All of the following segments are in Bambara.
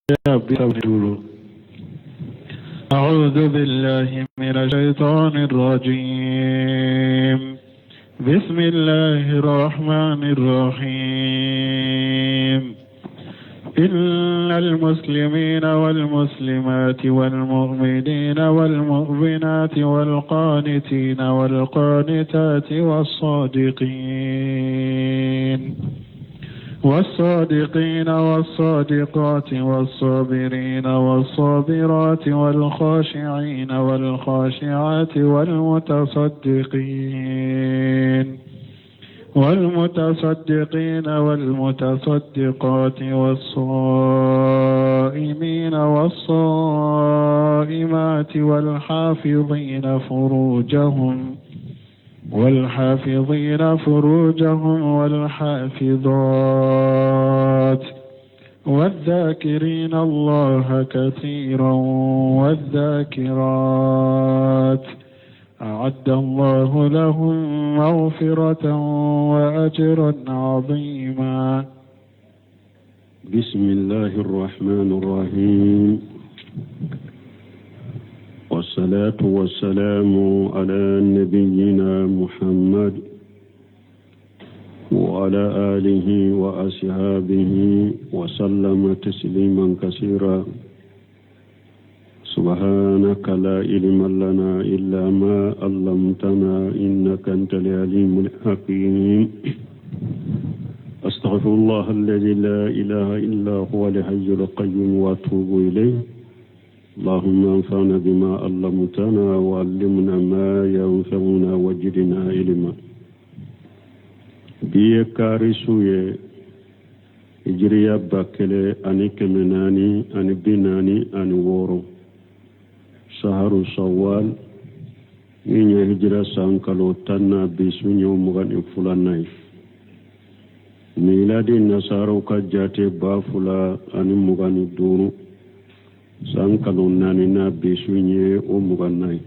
35. أعوذ بالله من الشيطان الرجيم. بسم الله الرحمن الرحيم. إن المسلمين والمسلمات والمؤمنين والمؤمنات والقانتين والقانتات والصادقين والصادقات والصابرين والصابرات والخاشعين والخاشعات والمتصدقين والمتصدقات والصائمين والصائمات والحافظين فروجهم والحافظات والذاكرين الله كثيرا والذاكرات أعد الله لهم مغفرة وأجرا عظيما. بسم الله الرحمن الرحيم، والصلاة والسلام على نبينا محمد وعلى آله وأصحابه وسلم تسليما كثيرا. سبحانك لا علم لنا إلا ما علمتنا إنك أنت العليم الحكيم. أستغفر الله الذي لا إله إلا هو الحي القيوم وأتوب إليه. اللهم انفعنا بما علمتنا وعلمنا ما ينفعنا وزدنا علما. Bi ye kari su ye, hijiriya 1446, saharu sawal, min ye hijira san kalo 10 na, bi su ye 22nan ye. Miladi nasaraw ka jate 2025, san kalo 4 na, bi su ye o 20nan ye.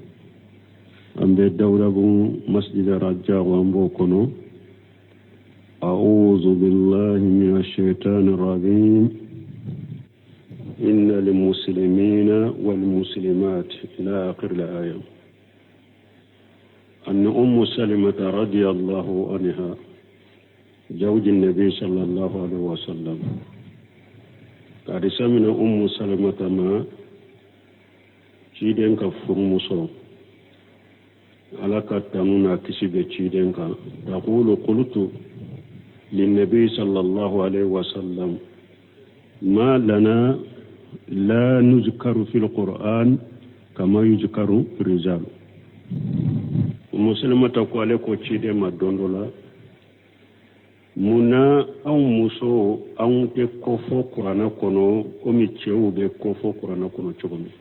An bɛ Dawudabugu Masjid Rajabu, an b'o kɔnɔ. أعوذ بالله من الشيطان الرجيم. إن المسلمين والمسلمات إلى آخر الآية. أن أم سلمة رضي الله عنها زوج النبي صلى الله عليه وسلم قال سمنا أم سلمة ما ciden ka furumuso, Ala ka tanu n'a kisi bɛ ciden kan, تقول قلت للنبي صلى الله عليه وسلم ما لنا لا نذكر في القرآن كما يذكر الرجال. Umu Salamata ko ale ko ciden ma don dɔ la: mun na anw musow, anw tɛ kofɔ kuranɛ kɔnɔ komi cɛw bɛ kofɔ kuranɛ kɔnɔ cogo min?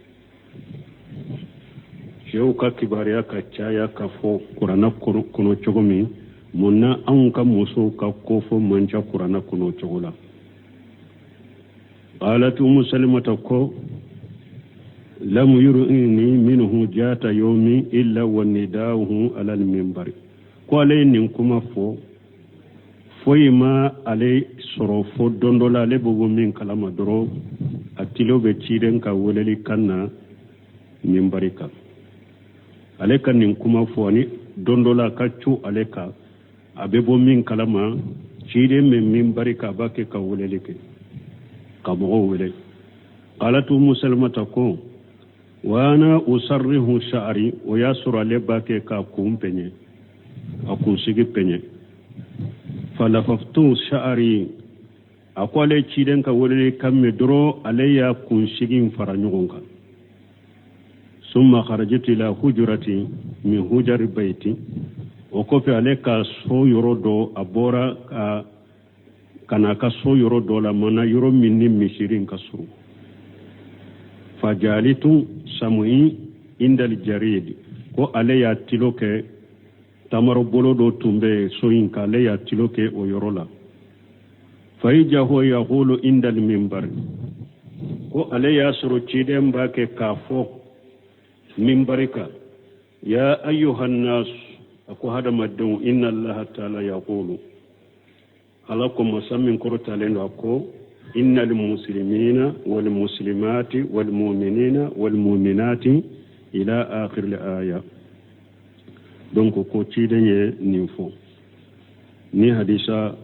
Cɛw ka kibaruya ka caya ka fɔ kuranɛ kɔnɔ cogo min, mun na anw ka musow ka kofɔ man ca kuranɛ kɔnɔ o cogo la? قالت أم سلمة ko لم يرئني منه ذات يوم إلا ونداؤه على المنبر. Ko ale ye nin kuma fɔ, foyi ma ale sɔrɔ fo don dɔ la, ale bɛ bɔ min kalama dɔrɔn, a tilo bɛ ciden ka weleli kan na minbari kan. Ale ka nin kuma fɔ ani don dɔ la a ka cu ale kan, a bɛ bɔ min kalama, ciden bɛ minbari kan, a b'a kɛ ka weleli kɛ, ka mɔgɔw wele. قالت أم سلمة ko وأنا أسرح شعري, o y'a sɔrɔ ale b'a kɛ k'a kun pɛɲɛ, a kunsigi pɛɲɛ. فلففت شعري, a ko ale ciden ka weleli kan mɛn dɔrɔn, ale y'a kunsigi fara ɲɔgɔn kan. ثم خرجت إلى حجرة من حجر بيتي. O kɔfɛ, ale ka so yɔrɔ dɔ, a bɔra ka na ka so yɔrɔ dɔ la, mana yɔrɔ min ni misiri ka surun. فجعلت سمعي عند الجريد, ko ale y'a tilo kɛ tamaro bolo dɔ tun bɛ so in kan, ale y'a tilo kɛ o yɔrɔ la. فإذا هو يقول عند المنبر, ko ale y'a sɔrɔ ciden b'a kɛ k'a fɔ minbari kan: يا أيها الناس, a ko hadamadenw, إن الله تعالى يقول, Ala ko, masa min kɔrɔtalen don, a ko Innal muslimina wal muslimati wal mu'minina wal mu'minati ila akhir al aya. Donc ko ciden ye nin fɔ. Ni hadisa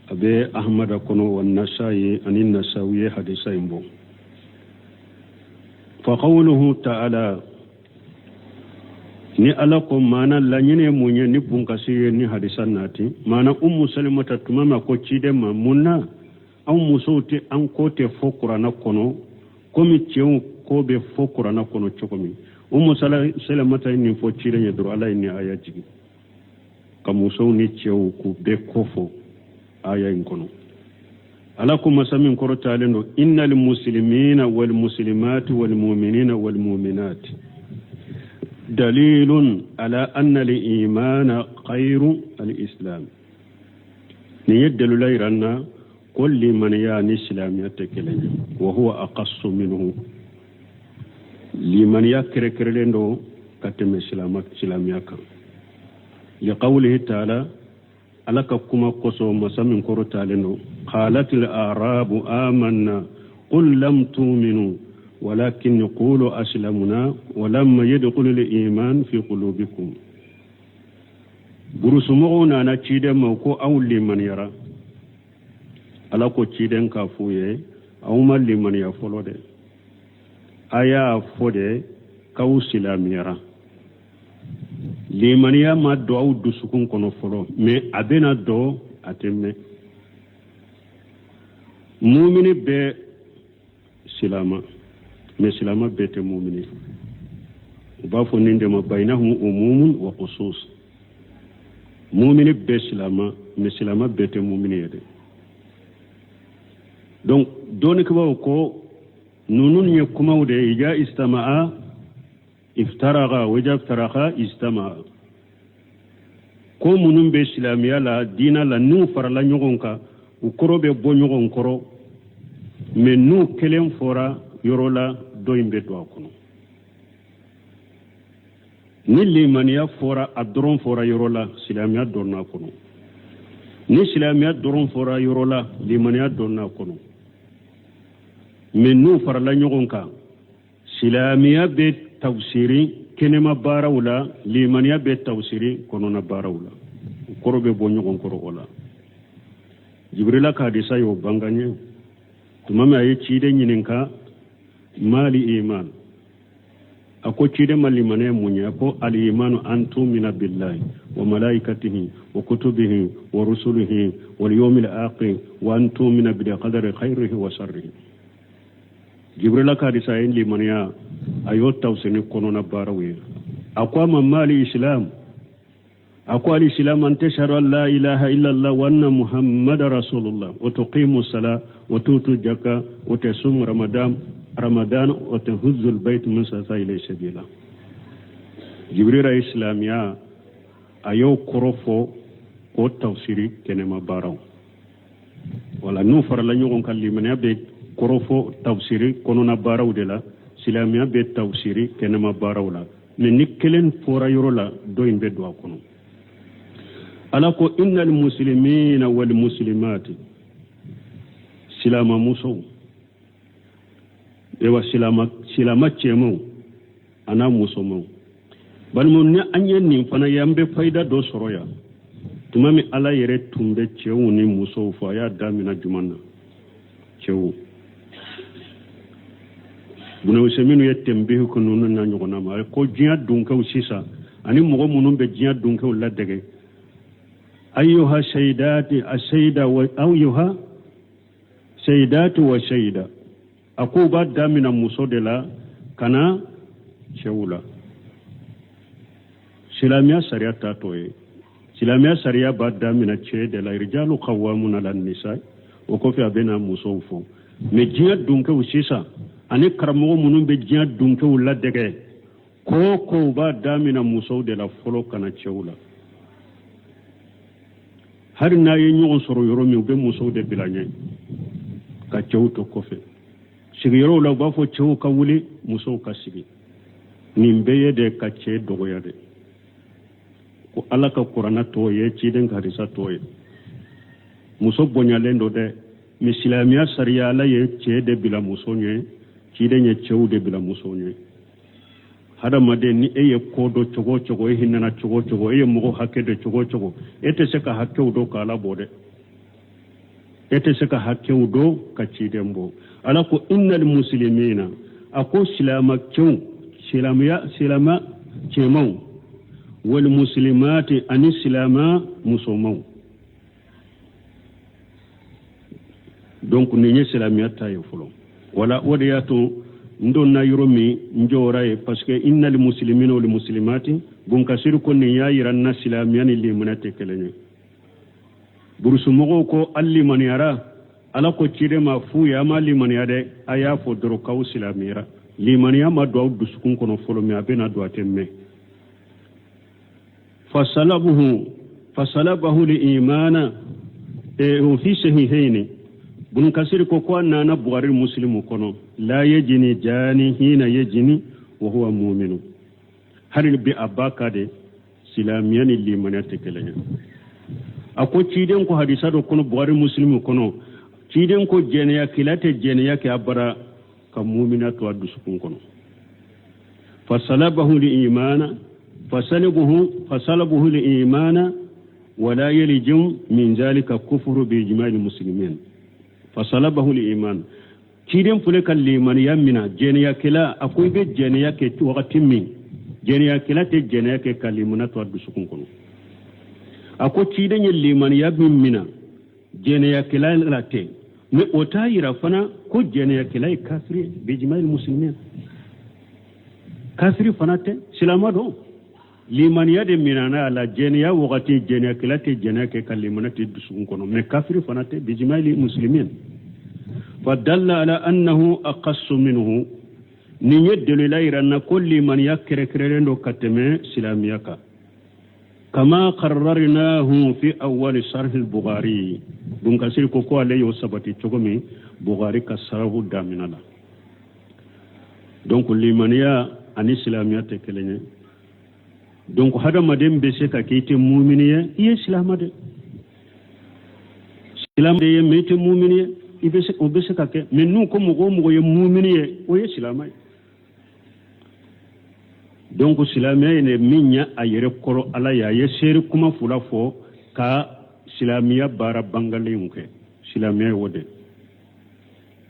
a bɛ Ahmada kɔnɔ, wa Nasayi ani Nasawi ye hadisa in bɔ. Fa qawluhu ta'ala, ni Ala ko, maana laɲini ye mun ye ni bunkasi ye ni hadisa nati? Maana Umu Salimata tuma min a ko ciden ma, mun na anw musow tɛ an ko tɛ fɔ Kuranna kɔnɔ komi cɛw ko bɛ fɔ Kuranna kɔnɔ cogo min? Umu Salimata ye nin fɔ ciden ye dɔrɔn, Ala ye nin aya jigin ka musow ni cɛw k'u bɛɛ ko fɔ aya in kɔnɔ. Ala ko, masa min kɔrɔtalen don, innal muslimina wal muslimati wal mu'minina wal mu'minati dalilun ala anna al imana khayru al islam. Nin ye dalila yira n na ko limaniya ni silamɛya tɛ kelen ye. Wa huwa aqassu minhu, limaniya kɛrɛkɛrɛlen don ka tɛmɛ silamɛya kan. Liqawlihi taala, Ala ka kuma kosɔn, masa min kɔrɔtalen don, qalatil arabu amanna qul lam tu'minu walakin qulu aslamna walamma yadkhulu al-iman fi qulubikum. Burusumɔgɔw nana ciden ma ko aw limaniyara. Ala ko ciden k'a f'u ye, aw ma limaniya fɔlɔ dɛ, a y'a fɔ de k'aw silamɛyara. Limaniya ma don aw dusukun kɔnɔ fɔlɔ, mais a bɛna don, a tɛ mɛn. Mumini bɛɛ silama, mais silama bɛɛ tɛ mumini. U b'a fɔ nin de ma bainahum umumun wa khusus. Mumini bɛɛ silama, mais silama bɛɛ tɛ mumini ye dɛ. Donc dɔnnikɛbaaw ko ninnu ye kumaw de ye, ija istama'a iftaraga wa ija iftaraga istama'a. Ko minnu bɛ silamɛya la, diina la, n'u farala ɲɔgɔn kan, u kɔrɔ bɛ bɔ ɲɔgɔn kɔrɔ, mais n'u kelen fɔra yɔrɔ la, dɔ in bɛ don a kɔnɔ. Ni limaniya fɔra, a dɔrɔn fɔra yɔrɔ la, silamɛya donna a kɔnɔ. Ni silamɛya dɔrɔn fɔra yɔrɔ la, limaniya donna a kɔnɔ. Mais n'u farala ɲɔgɔn kan, silamɛya bɛ tafsiri kɛnɛma baaraw la, limaniya bɛ tafsiri kɔnɔna baaraw la, u kɔrɔ bɛ bɔ ɲɔgɔn kɔrɔ o la. Jibrila ka hadisa y'o bangan ye. Tuma min a ye ciden ɲininka mali iman, a ko ciden ma, limaniya mun ye? A ko alimanu an tumina billahi wa malaikatihi wa kutubihi wa rusulihi wal yawmil akhir wa an tumina bil qadari khairihi wa sharrihi. Jibrila ka hadisa ye limaniya a y'o tafsiri kɔnɔna baaraw ye. A ko a ma mali islam? A ko al-islam an tashhadu an la ilaha illallah wa anna muhammada rasulullah wa tuqimu sala wa tutu jaka wa tasum ramadan wa tahujju albayt man istata ilayhi sabila. Jibrila ye silamɛya a y'o kɔrɔ fɔ k'o tafsiri kɛnɛma baaraw. Wala n'u farala ɲɔgɔn kan, limaniya bɛ kɔrɔfɔ tafsiri kɔnɔna baaraw de la, silamɛya bɛ tafsiri kɛnɛma baaraw la. Mais ni kelen fɔra yɔrɔ la, dɔ in bɛ don a kɔnɔ. Ala ko innal muslimina wal muslimati, silama musow, ewa silama cɛmanw an'a musomanw. Balimaw, ni an ye nin fana ye, an bɛ fayida dɔ sɔrɔ yan. Tuma min Ala yɛrɛ tun bɛ cɛw ni musow fɔ, a y'a damina jumɛn na? Cɛw. Bunawuse minnu ye tɛnbihi ko ninnu na ɲɔgɔnna ma ko diɲɛ donkɛw sisan ani mɔgɔ minnu bɛ diɲɛ donkɛw ladege, ayyuha sayyidati asayida wa ayyuha sayyidati wa sayida, a ko b'a damina muso de la ka na cɛw la. Silamɛya sariya ta t'o ye. Silamɛya sariya b'a damina cɛ de la, rijalu qawwamuna ala nisa, o kɔfɛ a bɛna musow fɔ. Mais diɲɛ donkɛw sisan ani karamɔgɔ minnu bɛ diɲɛ donkɛw ladege, ko kow b'a damina musow de la fɔlɔ ka na cɛw la. Hali n'a ye ɲɔgɔn sɔrɔ yɔrɔ min, u bɛ musow de bila ɲɛ ka cɛw to kɔfɛ. Sigiyɔrɔw la, u b'a fɔ cɛw ka wuli, musow ka sigi. Nin bɛɛ ye de ka cɛ dɔgɔya de. Ko Ala ka kuranna t'o ye, ciden ka hadisa t'o ye. Muso bonyalen don dɛ. Mais silamɛya sariya, Ala ye cɛ de bila muso ɲɛ, ciden ye cɛw de bila muso ɲɛ. Hadamaden, ni e ye ko dɔn cogo o cogo, e hinɛna cogo o cogo, e ye mɔgɔ hakɛ dɔn cogo o cogo, e tɛ se ka hakɛw dɔn ka Ala bɔ dɛ. E tɛ se ka hakɛw dɔn ka ciden bɔ. Ala ko innal muslimina, a ko silama cɛw, silamaya silama cɛmanw, wal muslimati, ani silama musomanw. Donc nin ye silamɛya ta ye fɔlɔ. Wala o de y'a to n donna yɔrɔ min, n jɔra ye, parce que innal muslimina wal muslimati, Bunkasiri ko nin y'a yira n na silamɛya ni limaniya tɛ kelen ye. Burusumɔgɔw ko an limaniyara. Ala ko ciden ma f'u ye, a ma limaniya dɛ, a y'a fɔ dɔrɔn k'aw silamɛyara. Limaniya ma don aw dusukun kɔnɔ fɔlɔ, mais a bɛna don, a tɛ mɛn. Fasalabuhu fasalabahu li imana e o fi sahihaini. Bun Kasiri ko a nana Buhari, Muslimu kɔnɔ: la yajini jani hina yajini wa huwa muminu. Hali bi a ba ka de silamɛya ni limaniya tɛ kelen ye. A ko ciden ko hadisa dɔ kɔnɔ Buhari, Muslimu kɔnɔ, ciden ko jɛnɛyakɛla tɛ jɛnɛya kɛ abada ka mumina to a dusukun kɔnɔ. Fasalabahu li imana fasalabuhu fasalabuhu li imana wala yalijum min zalika kufuru bi ijma'i muslimin. Fasalabahu li iman, ciden fule ka limaniya mina jɛnɛyakɛla. A ko i bɛ jɛnɛya kɛ wagati min, jɛnɛyakɛla tɛ jɛnɛya kɛ ka limaniya to a dusukun kɔnɔ. A ko ciden ye limaniya min mina jɛnɛyakɛla la tɛ, mais o t'a yira fana ko jɛnɛyakɛla ye kafiri ye. Bijima'il muslimin, kafiri fana tɛ, silama don, limaniya de minana a la. Jɛnɛya wagati, jɛnɛyakɛla tɛ jɛnɛya kɛ ka limaniya tɛ dusukun kɔnɔ, mais kafiri fana tɛ, bijima'il muslimin. Fadalla ala annahu aqassu minhu. Nin ye delila yira na ko limaniya kɛrɛkɛrɛlen don ka tɛmɛ silamiya kan, kama qarrarnahu fi awwali sarhi al-Bukhari. Bunkasiri ko ale y'o sabati cogo min Bukhari ka sarahu damina la. Donc limaniya ani silamɛya tɛ kelen ye. Donc hadamaden bɛ se ka kɛ i tɛ mumini ye, i ye silama de, silama de ye, mais i tɛ mumini ye. I bɛ se, o bɛ se ka kɛ. Mais n'u ko mɔgɔ o mɔgɔ ye mumini ye, o ye silama ye. Donc silamɛya ye ne min ɲɛ a yɛrɛ kɔrɔ Ala ye, a ye seere kuma fila fɔ ka silamɛya baara bangalenw kɛ. Silamɛya ye o de.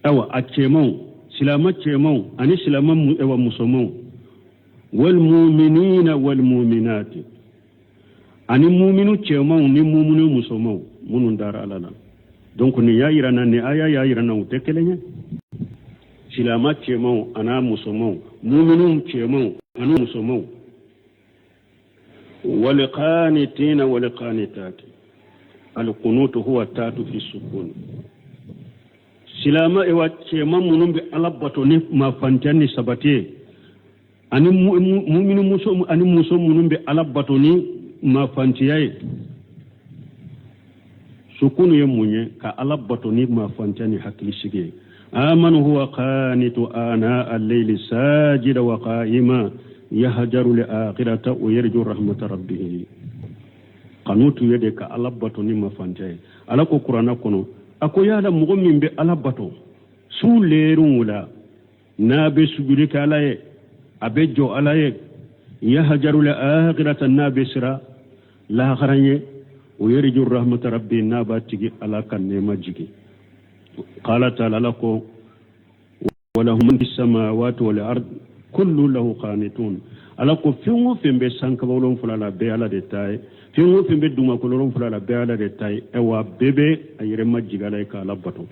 Ayiwa, a cɛmanw, silama cɛmanw ani silama ayiwa musomanw, walmuminina walmuminati, ani muminu cɛmanw ni muminu musomanw minnu dara Ala la. Donc nin y'a yira na, nin aya y'a yira na u tɛ kelen ye: silama cɛmanw an'a musomanw, muminu cɛmanw ani musomanw. Walqanitina walqanitati, alqunutu huwa taatu fi sukun. Silama ewa cɛman minnu bɛ Ala bato ni mafantiya ni sabati ye, ani muminu muso ani muso minnu bɛ Ala bato ni mafantiya ye. Sukunu ye mun ye? Ka Ala bato ni mafantiya ni hakilisigi ye. Amanu huwa qanitu ana al-layli sajida wa qa'ima yahjaru li akhirata wa yarju rahmata rabbih. Kanutu ye de ka Ala bato ni mafantiya ye. Ala ko Kuranna kɔnɔ, a ko yala mɔgɔ min bɛ Ala bato su leerenw la, n'a bɛ sujudi kɛ Ala ye, a bɛ jɔ Ala ye, yahjaru li akhirata, n'a bɛ sira lahara ye, o yarju rahmata rabbi, n'a b'a tigi Ala ka nɛɛma jigi. Qala ta'ala, Ala ko walahu man fi samawati wal ard kullu lahu qanitun. Ala ko fɛn o fɛn bɛ sankaba wolonfila la, bɛɛ Ala de ta ye. Fɛn o fɛn bɛ dugumakolo wolonfila la, bɛɛ Ala de ta ye. Ayiwa, bɛɛ bɛ a yɛrɛ majigi Ala ye ka Ala bato.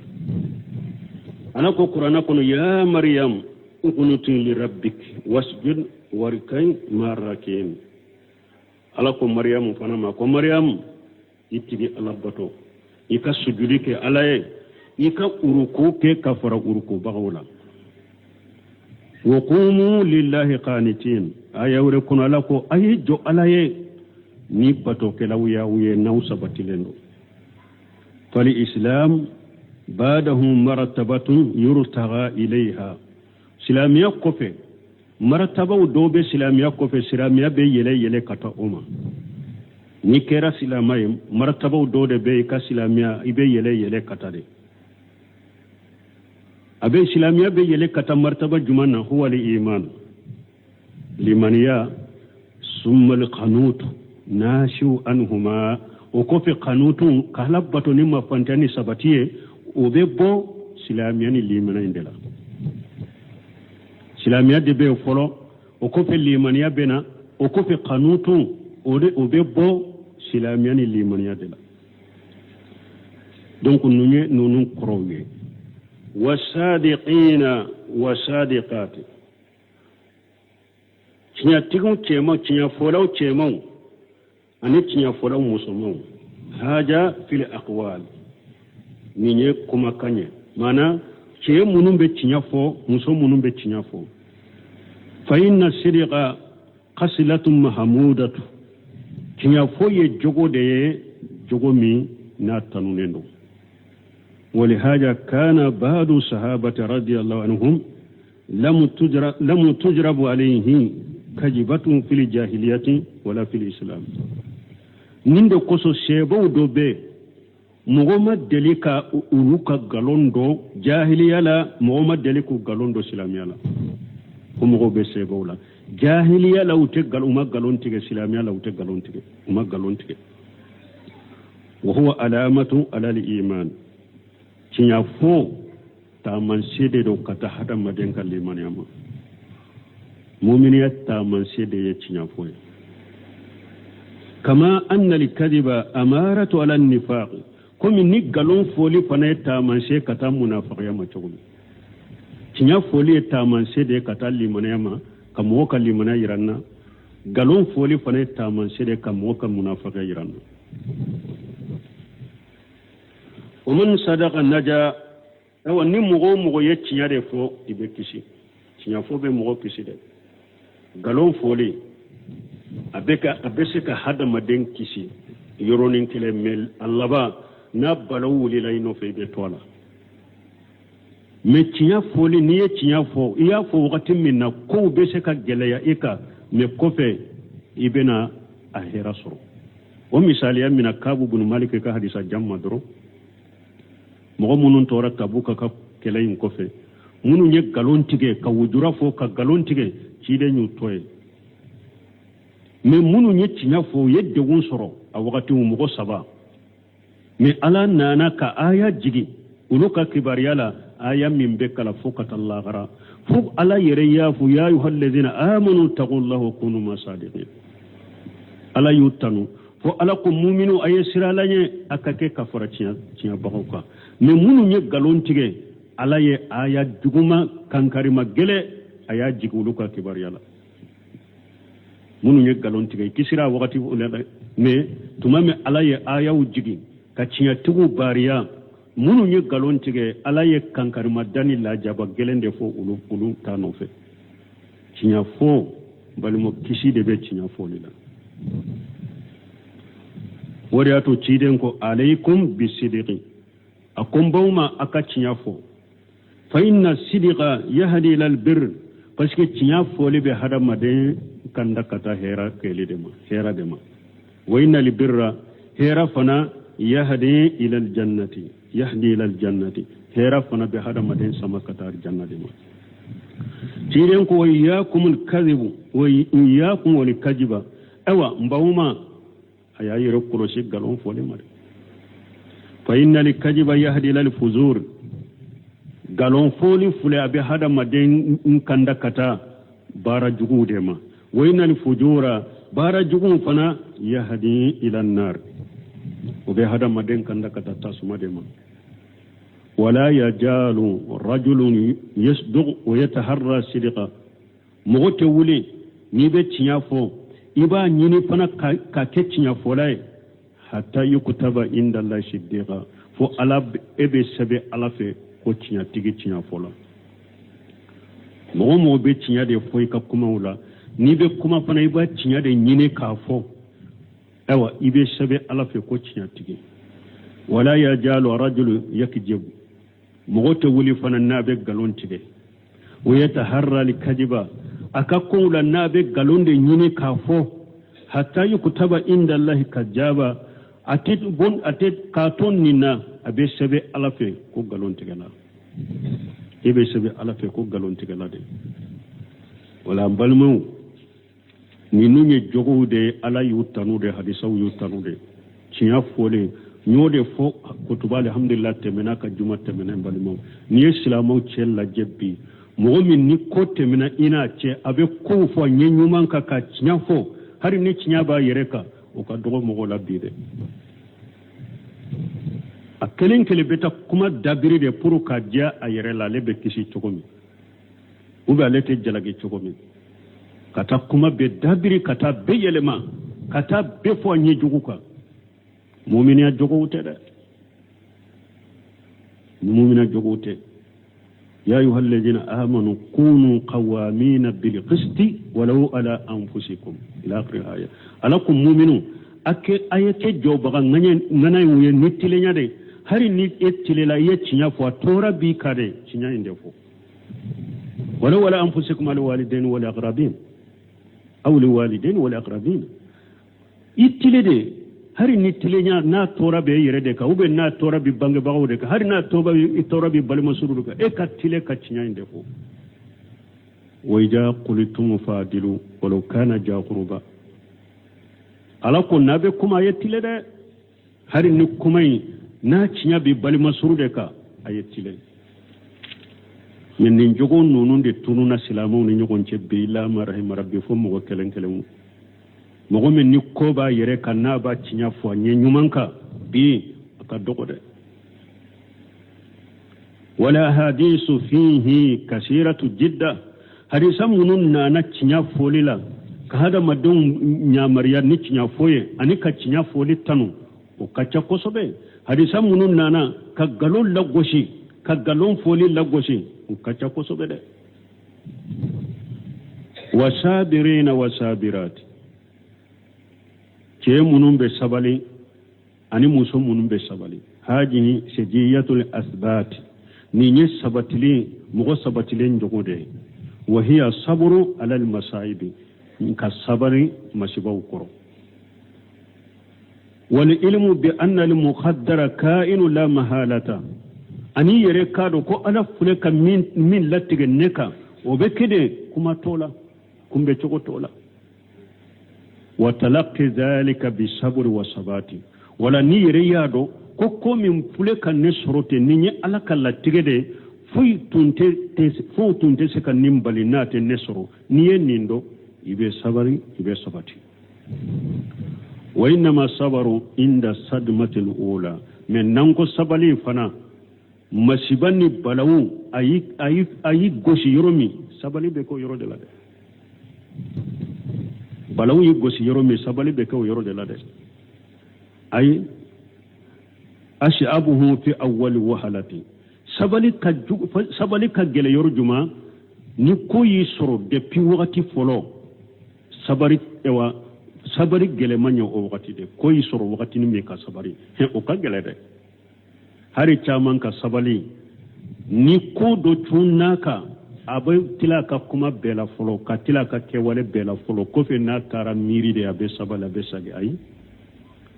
Ala ko Kuranna kɔnɔ: ya Maryam uqnuti li rabbik wasjud warkai ma rakin. Ala ko Mariyamu fana ma ko Mariyamu, i tigi Ala bato, i ka sujudi kɛ Ala ye, i ka uruku kɛ ka fara urukubagaw la. Wa qumu lillahi qanitin. Aya wɛrɛ kɔnɔ, Ala ko a ye jɔ Ala ye ni batokɛlaw y'aw ye, n'aw sabatilen don. Fali islam badahu martabatun yurtaga ilayha. Silamɛya kɔfɛ, maratabaw dɔw bɛ silamɛya kɔfɛ, silamɛya bɛ yɛlɛ yɛlɛ ka taa o ma. N'i kɛra silama ye, maratabaw dɔw de bɛ i ka silamɛya, i bɛ yɛlɛ yɛlɛ ka taa de. A bɛ silamɛya bɛ yɛlɛ ka taa martaba jumɛn na? Huwa al iman, limaniya, summa al qanut nashiu anhuma. O kɔfɛ kanutu, ka Ala bato ni mafantanya ni sabati ye, o bɛ bɔ silamɛya ni limaniya in de la. Silamɛya de bɛ yen fɔlɔ, o kɔfɛ limaniya bɛ na, o kɔfɛ kanutu, o de o bɛ bɔ silamɛya ni limaniya de la. Donc ninnu ye ninnu kɔrɔw ye. Wasadiqina wasadiqati, tiɲɛtigiw cɛman, tiɲɛfɔlaw cɛmanw ani tiɲɛfɔlaw musomanw. Haja fil aqwal, nin ye kumakan ye, maana cɛ minnu bɛ tiɲɛ fɔ, muso minnu bɛ tiɲɛ fɔ. Fa inna sidiqa kasilatu mahamudatu, tiɲɛ fɔ ye jogo de ye, jogo min n'a tanunen don. Walihaja kana badu sahabati radiyallahu anhum lam tujrabu alayhi kajibatun fil jahiliyati wala fil islam. Nin de kosɔn sɛbɛw dɔ bɛ, mɔgɔ ma deli ka olu ka nkalon dɔn jahiliya la, mɔgɔ ma deli k'u nkalon dɔn silamɛya la. Ko mɔgɔw bɛ sɛbɛw la jahiliya la, u tɛ u ma nkalon tigɛ. Silamɛya la, u tɛ nkalon tigɛ, u ma nkalon tigɛ. Wa huwa alamatu ala al-iman, tiɲɛ fɔ taamasiyɛn de don ka taa hadamaden ka limaniya ma. Muminiya taamasiyɛn de ye tiɲɛ fɔ ye. Kama anna al-kadhiba amaratu ala nifaq, komi ni nkalon fɔli fana ye taamasiyɛn ka taa munafakiya ma cogo min, tiɲɛ fɔli ye taamasiyɛn de ye ka taa limaniya ma, ka mɔgɔ ka limaniya yira n na. Nkalon fɔli fana ye taamasiyɛn de ye ka mɔgɔ ka munafakiya yira n na. Wa man sadaka naja, ayiwa ni mɔgɔ o mɔgɔ ye tiɲɛ de fɔ, i bɛ kisi. Tiɲɛ fɔ bɛ mɔgɔ kisi dɛ. Nkalon fɔli a bɛ ka a bɛ se ka hadamaden kisi yɔrɔnin kelen, mais a laban n'a balawu wulila i nɔfɛ, i bɛ to a la. Mais tiɲɛ fɔli, n'i ye tiɲɛ fɔ, i y'a fɔ wagati min na kow bɛ se ka gɛlɛya i kan, mais kɔfɛ i bɛna a hɛrɛ sɔrɔ. O misaliya mina Kabu bunu Maliki ka hadisa jan ma dɔrɔn, mɔgɔ minnu tora Tabuka ka kɛlɛ in kɔfɛ, minnu ye nkalon tigɛ ka wujura fɔ ka nkalon tigɛ, ciden y'u to yen. Mais minnu ye tiɲɛ fɔ, u ye degun sɔrɔ a wagati, mɔgɔ saba. Mais Ala nana ka aya jigin olu ka kibaruya la, aya min bɛ kalan fo ka taa lahara, fo Ala yɛrɛ y'a fɔ: ya ayuha alladhina amanu taqullaha wa kunu ma sadiqin. Ala y'u tanu fo Ala ko: muminu, a ye siran Ala ɲɛ, a ka kɛ ka fara tiɲɛbagaw kan. Mais minnu ye nkalon tigɛ, Ala ye aya juguma kankarima gɛlɛ a y'a jigin olu ka kibaruya la. Minnu ye nkalon tigɛ, i kisira a wagati la dɛ, mais tuma min Ala ye ayaw jigin ka tiɲɛtigiw baariya, minnu ye nkalon tigɛ, Ala ye kankarima da ni lajaba gɛlɛn de fɔ olu ta nɔfɛ. Tiɲɛ fɔ, balima, kisi de bɛ tiɲɛ fɔli la. O de y'a to ciden ko: alaykum bisidiki, a ko n baw ma, a ka tiɲɛ fɔ. Fa inna sidika yahdi ila albir, parce que tiɲɛ fɔli bɛ hadamaden kanda ka taa hɛra kɛli de ma, hɛra de ma. Wa inna albirra, hɛra fana, yahdi ila aljannati, yahdi ila aljannati, hɛra fana bɛ hadamaden sama ka taa janna de ma. Ciden ko: wa iyyakum alkazibu wa iyyakum walkaziba. Ayiwa n baw ma, a y'a yɛrɛ kɔlɔsi nkalon fɔli ma dɛ. Fa inna alkaziba yahdi ila alfuzur, nkalon fɔli filɛ, a bɛ hadamaden kanda ka taa baara juguw de ma. Wa inna alfujura, baara juguw fana, yahdi ila annar, o bɛ hadamaden kanda ka taa tasuma de ma. Wala yajalu rajulun yasduq wa yataharra sidqa, mɔgɔ tɛ wuli n'i bɛ tiɲɛ fɔ, i b'a ɲini fana ka kɛ tiɲɛfɔla ye, hatta yukutaba inda Allahi siddiqa, fo Ala e bɛ sɛbɛn Ala fɛ ko tiɲɛtigi, tiɲɛfɔla. Mɔgɔ mɔgɔ bɛ tiɲɛ de fɔ i ka kumaw la, n'i bɛ kuma fana, i b'a tiɲɛ de ɲini k'a fɔ, ayiwa i bɛ sɛbɛn Ala fɛ ko tiɲɛtigi. Wala yajalu rajulu yakjibu, mɔgɔ tɛ wuli fana n'a bɛ nkalon tigɛ, wa yataharra alkajiba, a ka kow la n'a bɛ nkalon de ɲini k'a fɔ, hatta yukutaba inda Allahi kajaba, a tɛ bon a tɛ k'a to nin na, a bɛ sɛbɛn Ala fɛ ko nkalon tigɛla. E bɛ sɛbɛn Ala fɛ ko nkalontigɛla de. Wala an balimaw, ninnu ye jogow de ye, Ala y'u tanu de, hadisaw y'u tanu de. Tiɲɛ fɔlen, n y'o de fɔ kutuba alhamdulillah tɛmɛna ka juma tɛmɛna. Balimaw, n'i ye silamɛw cɛ lajɛ bi, mɔgɔ min ni ko tɛmɛna i n'a cɛ, a bɛ kow fɔ ɲɛ ɲuman kan ka tiɲɛ fɔ, hali ni tiɲɛ b'a yɛrɛ kan, o ka dɔgɔ mɔgɔw la bi dɛ. A kelen kelen bɛ taa kuma dabiri de pour ka diya a yɛrɛ la, ale bɛ kisi cogo min, ou bien ale tɛ jalaki cogo min, ka taa kuma bɛɛ dabiri, ka taa bɛɛ yɛlɛma, ka taa bɛɛ fɔ a ɲɛ jugu kan. Muminiya jogow tɛ dɛ, muminiya jogow tɛ. Ya ayuha alladhina amanu kunu qawamina bil qisti walau ala anfusikum ila akhir aya. Ala ko muminu, a ye kɛ jɔbaga ŋanaw ye ni tilenya de, hali ni e tilela, i ye tiɲɛ fɔ, a tɔɔrɔ b'i kan dɛ, tiɲɛ in de fɔ. Walau ala anfusikum al walidain wal aqrabin aw li walidain wal aqrabin. I tile de, hali ni tilenya n'a tɔɔrɔ bɛ e yɛrɛ de kan, ou bien n'a tɔɔrɔ bɛ bangebagaw de kan, hali n'a tɔɔrɔ bɛ balimasuru de kan, e ka tile ka tiɲɛ in de fɔ. Wa idha qultum fa'dilu walau kana ja qurba. Ala ko n'a bɛ kuma, a ye tile dɛ, hali ni kuma in n'a tiɲɛ bɛ balimasuru de kan, a ye tile. Mais nin jogo ninnu de tununa silamɛw ni ɲɔgɔn cɛ bi, illa ma rahima rabbi, fo mɔgɔ kelen kelenw. Mɔgɔ min ni ko b'a yɛrɛ kan, n'a b'a tiɲɛ fɔ a ɲɛ ɲuman kan bi, a ka dɔgɔ dɛ. Wala hadisu fihi kasiratu jidda. Hadisa minnu nana tiɲɛ fɔli la ka hadamadenw yamaruya ni tiɲɛ fɔ ye ani ka tiɲɛ fɔli tanu, o ka ca kosɛbɛ. Hadisa minnu nana ka nkalon lagosi, ka nkalon fɔli lagosi, o ka ca kosɛbɛ dɛ. Wasabirina wasabirati, cɛ minnu bɛ sabali ani muso minnu bɛ sabali. Hajihi sejiyatul asbati, nin ye sabatilen, mɔgɔ sabatilen jogo de ye. Wahiya saburu alal masaibi, ka sabali masibaw kɔrɔ. Wal ilmu bi anna al muqaddara kainu la mahalata, ani yɛrɛ k'a dɔn ko Ala filɛ ka min latigɛ ne kan, o bɛ kɛ de, kuma t'o la, kunbɛ cogo t'o la. Wa talaqi dhalika bi sabri wa sabati. Wala ni yɛrɛ y'a dɔn ko ko min filɛ ka ne sɔrɔ ten, nin ye Ala ka latigɛ de ye, foyi tun tɛ se ka nin bali n'a tɛ ne sɔrɔ. N'i ye nin dɔn, i bɛ sabali, i bɛ sabati. Wa innama sabaru inda sadmatil ula. Mais n'an ko sabali fana, masiba ni balawu a y'i gosi yɔrɔ min, sabali bɛ k'o yɔrɔ de la dɛ. Balawu y'i gosi yɔrɔ min, sabali bɛ k'o yɔrɔ de la dɛ. Ayi ashabuhu fi awwali wahalati. Sabali ka gɛlɛ yɔrɔ jumɛn? Ni ko y'i sɔrɔ depuis wagati fɔlɔ, sabali ewa sabali gɛlɛman ye o wagati de. Ko y'i sɔrɔ wagati min ka sabali, o ka gɛlɛ dɛ. Hari caman ka sabali ni ko dɔ cun n'a kan, a bɛ tila ka kuma bɛɛ la fɔlɔ, ka tila ka kɛwale bɛɛ la fɔlɔ, kɔfɛ n'a taara miiri de, a bɛ sabali, a bɛ sagi. Ayi,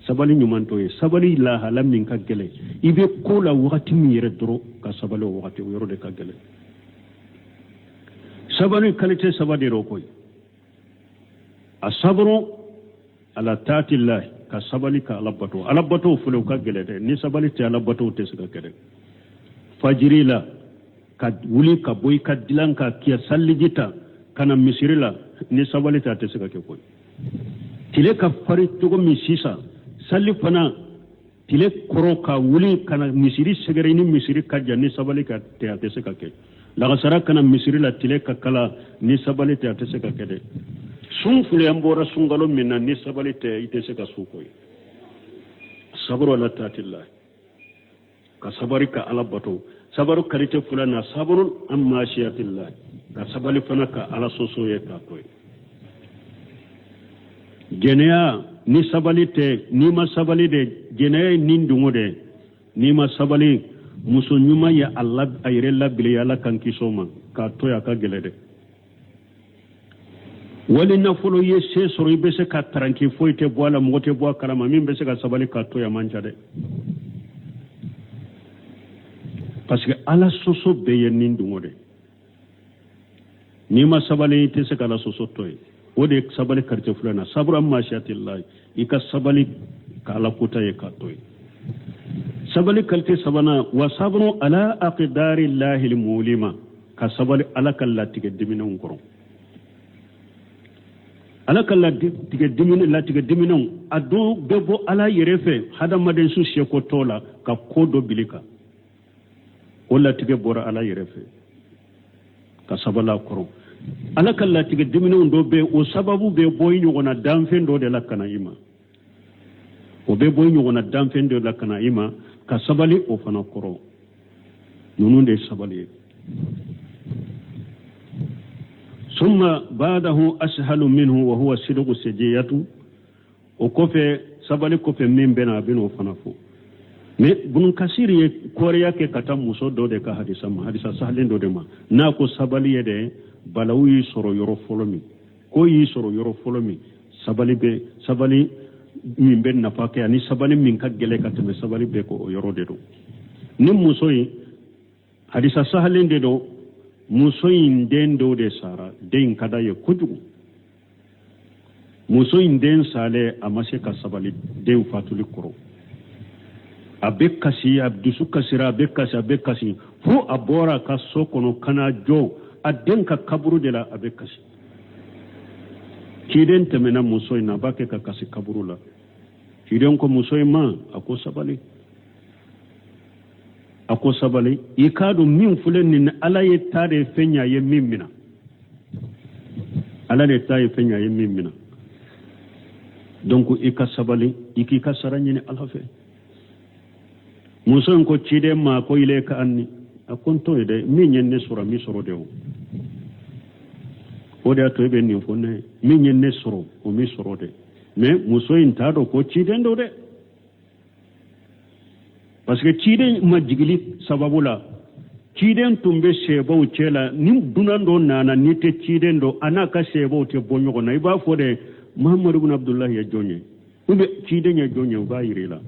sabali ɲuman t'o ye. Sabali lahala min ka gɛlɛn, i bɛ ko la wagati min yɛrɛ dɔrɔn ka sabali o wagati, o yɔrɔ de ka gɛlɛn. Sabali qualité saba de rɔ koyi. A saburu ala taatillahi, ka sabali ka Ala bato. Ala bato filɛ, o ka gɛlɛn dɛ. Ni sabali tɛ, Ala bato tɛ se ka kɛ dɛ. Fajiri la ka wuli ka bɔ i ka dilan kan k'i saliji ta ka na misiri la, ni sabali tɛ, a tɛ se ka kɛ koyi. Tile ka fari cogo min sisan, sali fana tile kɔrɔ ka wuli ka na misiri sɛgɛrɛ, ni misiri ka jan, ni sabali ka tɛ, a tɛ se ka kɛ. Lagasara ka na misiri la, tile ka kala, ni sabali tɛ, a tɛ se ka kɛ dɛ. Sun filɛ, an bɔra sunkalo min na, ni sabali tɛ, i tɛ se ka sun koyi. Saburu ala taatila, ka sabari ka Ala bato. Sabari qualité filanan, saburu an maasiyatila, ka sabali fana ka Ala sɔsɔ ye k'a to yen. Jɛnɛya, ni sabali tɛ, n'i ma sabali dɛ, jɛnɛya ye nin dungo dɛ. N'i ma sabali, muso ɲuman ye a yɛrɛ labila, Ala kan kisi o ma, k'a to yen, a ka gɛlɛ dɛ. Wali nafolo ye se sɔrɔ, i bɛ se ka taranki, foyi tɛ bɔ a la, mɔgɔ tɛ bɔ a kalama, min bɛ se ka sabali k'a to yen, a man ca dɛ. Parce que Ala sɔsɔ bɛɛ ye ni dungɔ de. N'i ma sabali, i tɛ se ka Ala sɔsɔ to yen. O de ye sabali qualité filanan, saburu an maasiyatilahi, i ka sabali ka Ala kota ye k'a to yen. Sabali qualité sabanan, wa saburu ala aqdari lahil mulima, ka sabali Ala ka latigɛ diminɛw kɔrɔ. Ala ka latigɛ diminɛ, latigɛ diminɛw, a dɔ bɛ bɔ Ala yɛrɛ fɛ, hadamaden su seko t'o la ka ko dɔ bili kan. O latigɛ bɔra Ala yɛrɛ fɛ, ka sabali a kɔrɔ. Ala ka latigɛ diminɛw dɔ bɛ, o sababu bɛ bɔ i ɲɔgɔnna danfɛn dɔ de la ka na i ma. O bɛ bɔ i ɲɔgɔnna danfɛn dɔ la ka na i ma, ka sabali o fana kɔrɔ. Ninnu de ye sabali ye. Summa badahu ashalu minhu wa huwa sidqu sajiyatu. O kɔfɛ, sabali kɔfɛ, min bɛna, a bɛna o fana fɔ. Mais Bunu Kasiri ye kɔrɔya kɛ ka taa muso dɔ de ka hadisa ma, hadisa sahalen dɔ de ma, n'a ko sabali ye dɛ, balawu y'i sɔrɔ yɔrɔ fɔlɔ min, ko y'i sɔrɔ yɔrɔ fɔlɔ min, sabali bɛ, sabali min bɛ nafa kɛ ani sabali min ka gɛlɛn ka tɛmɛ sabali bɛɛ ko, o yɔrɔ de don. Ni muso in, hadisa sahalen de don, muso in den dɔw de sara. Den in ka d'a ye kojugu. Muso in den salen, a ma se ka sabali den fatuli kɔrɔ. A bɛ kasi, a dusu kasira, a bɛ kasi, a bɛ kasi, fo a bɔra a ka so kɔnɔ ka na jɔ a den ka kaburu de la, a bɛ kasi. Ciden tɛmɛna muso in na, a b'a kɛ ka kasi kaburu la. Ciden ko muso in ma, a ko sabali, a ko sabali, i k'a dɔn min filɛ nin, Ala ye ta de fɛn ɲa ye min mina, Ala de ta ye fɛn ɲa ye min mina. Donc i ka sabali, i k'i ka sara ɲini Ala fɛ. Muso in ko ciden ma ko ilayka anni, a ko n to ye dɛ, min ye ne sɔrɔ, min sɔrɔ de o, o de y'a to e bɛ nin fɔ ne ye. Min ye ne sɔrɔ, o min sɔrɔ de. Mais muso in t'a dɔn ko ciden don dɛ, parce que ciden ma jigili sababu la, ciden tun bɛ sɛbaw cɛ la. Ni dunan dɔ nana, n'i tɛ ciden dɔn, a n'a ka sɛbaw tɛ bɔ ɲɔgɔn na. I b'a fɔ dɛ, Muhamadu bin Abudulayi ye jɔn ye, ou bien ciden ye jɔn ye, u b'a yira i la,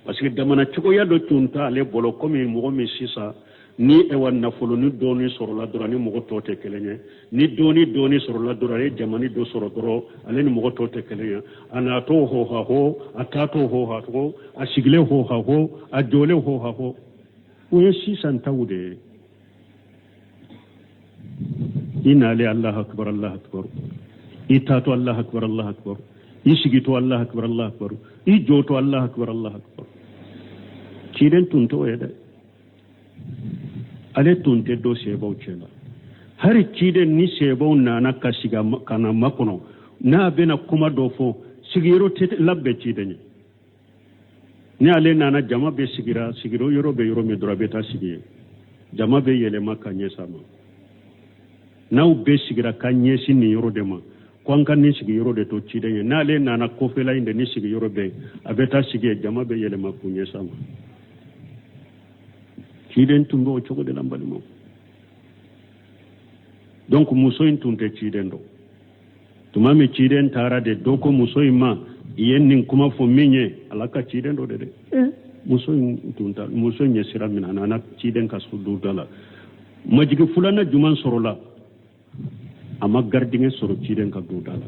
parce que damana cogoya dɔ tun t'ale bolo. Komi mɔgɔ min sisan ni ewa nafolo ni dɔɔni sɔrɔla dɔrɔn, ni mɔgɔ tɔw tɛ kelen ye. Ni dɔɔni dɔɔni sɔrɔla dɔrɔn, ale jamani dɔ sɔrɔ dɔrɔn, ale ni mɔgɔ tɔw tɛ kelen ye. A natɔ ho ha ho, a taatɔ ho ha ho, a sigilen ho ha ho, a jɔlen ho ha ho. O ye sisan taw de ye. I nalen Allah akbar, Allah akbar, i taatɔ Allah akbar, Allah akbar, i sigitɔ Allah akbar, Allah akbar, i jɔtɔ Allah akbar, Allah akbar. Ciden tun t'o ye dɛ, ale tun tɛ dɔ sɛbaw cɛ la. Hari ciden ni sɛbaw nana ka sigi ka na makɔnɔ, n'a bɛna kuma dɔ fɔ, sigiyɔrɔ tɛ labɛn ciden ye. Ni ale nana, jama bɛ sigira, sigiyɔrɔ yɔrɔ bɛ yɔrɔ min dɔrɔn, a bɛ taa sigi yen. Jama bɛ yɛlɛma ka ɲɛsin a ma. N'aw bɛɛ sigira ka ɲɛsin nin yɔrɔ de ma, ko an ka nin sigiyɔrɔ de to ciden ye, n'ale nana kɔfɛla in de ni sigiyɔrɔ bɛ yen, a bɛ taa sigi yen. Jama bɛ yɛlɛma k'u ɲɛsin a ma. Ciden tun bɛ o cogo de la, n balimaw. Donc muso in tun tɛ ciden dɔn. Tuma min ciden taara de, dɔ ko muso in ma, i ye nin kuma fɔ min ye, Ala ka ciden dɔ de dɛ. Muso in tun ta, muso in ye sira minɛ, a nana ciden ka so donda la. Majigi filanan jumɛn sɔrɔla? A ma gardien sɔrɔ ciden ka donda la.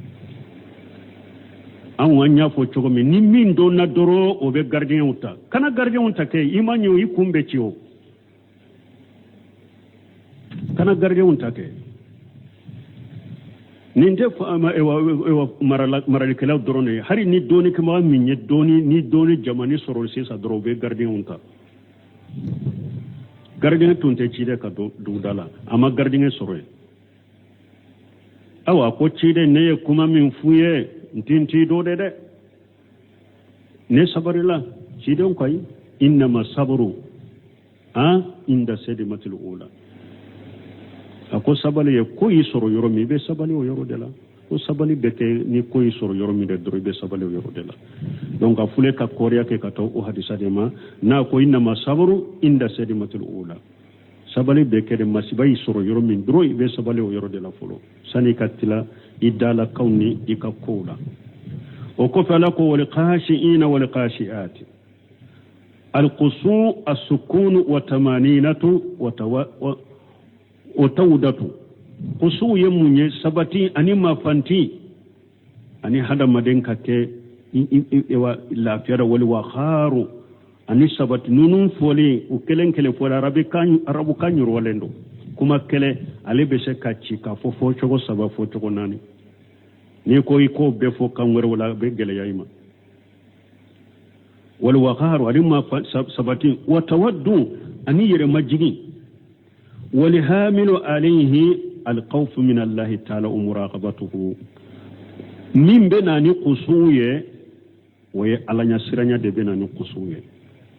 Anw an y'a fɔ cogo min, ni min donna dɔrɔn, o bɛ gardienw ta. Kana gardienw ta kɛ, i ma ɲɛ, i kun bɛ ci. O kana gardienw ta kɛ. Nin tɛ maralikɛlaw dɔrɔn de ye. Hali ni dɔɔnikɛbaga min ye dɔɔni, ni dɔɔni jamani sɔrɔ sisan dɔrɔn, u bɛ gardienw ta. Gardien tun tɛ ciden ka duguda la, a ma gardien sɔrɔ yen. Awa, ko ciden, ne ye kuma min f'u ye, n ti n t'i dɔ de dɛ, ne sabarila. Ciden ko ayi, innama saburu an inda sadimatil ula. A ko sabali ye ko y'i sɔrɔ yɔrɔ min, i bɛ sabali o yɔrɔ de la. Ko sabali bɛ kɛ ni ko y'i sɔrɔ yɔrɔ min de dɔrɔn, i bɛ sabali o yɔrɔ de la. Donc a fule ka kɔriya kɛ ka taa o hadisa de ma, n'a ko innama saburu inda sadimatil ula. Sabali bɛ kɛ de, masiba y'i sɔrɔ yɔrɔ min dɔrɔn, i bɛ sabali o yɔrɔ de la fɔlɔ, sani ka tila i dalakaw ni i ka kow la. O kɔfɛ, Ala ko wal khashiina wal khashiati. Alkusu asukunu wa tamaninatu wa tawdatu. Kusu ye mun ye? Sabati ani mafanti ani hadamaden ka kɛ lafiya la, wali wakharu ani sabati. Ninnu fɔlen, u kelen kelen fɔlen, arabukan yiriwalen don. Kuma kelen ale bɛ se ka ci k'a fɔ fɔcogo saba, fɔcogo naani. N'i ko i k'o bɛɛ fɔ kan wɛrɛw la, a bɛ gɛlɛya i ma. Wali wakharu ani ma sabati, wa tawaddu ani yɛrɛmajigin, walihamilu alayhi alkhawfu min allahi taala wa muraqabatuhu. Min bɛ na ni kusu ye, o ye Ala ɲɛsiranya de bɛ na ni kusu ye.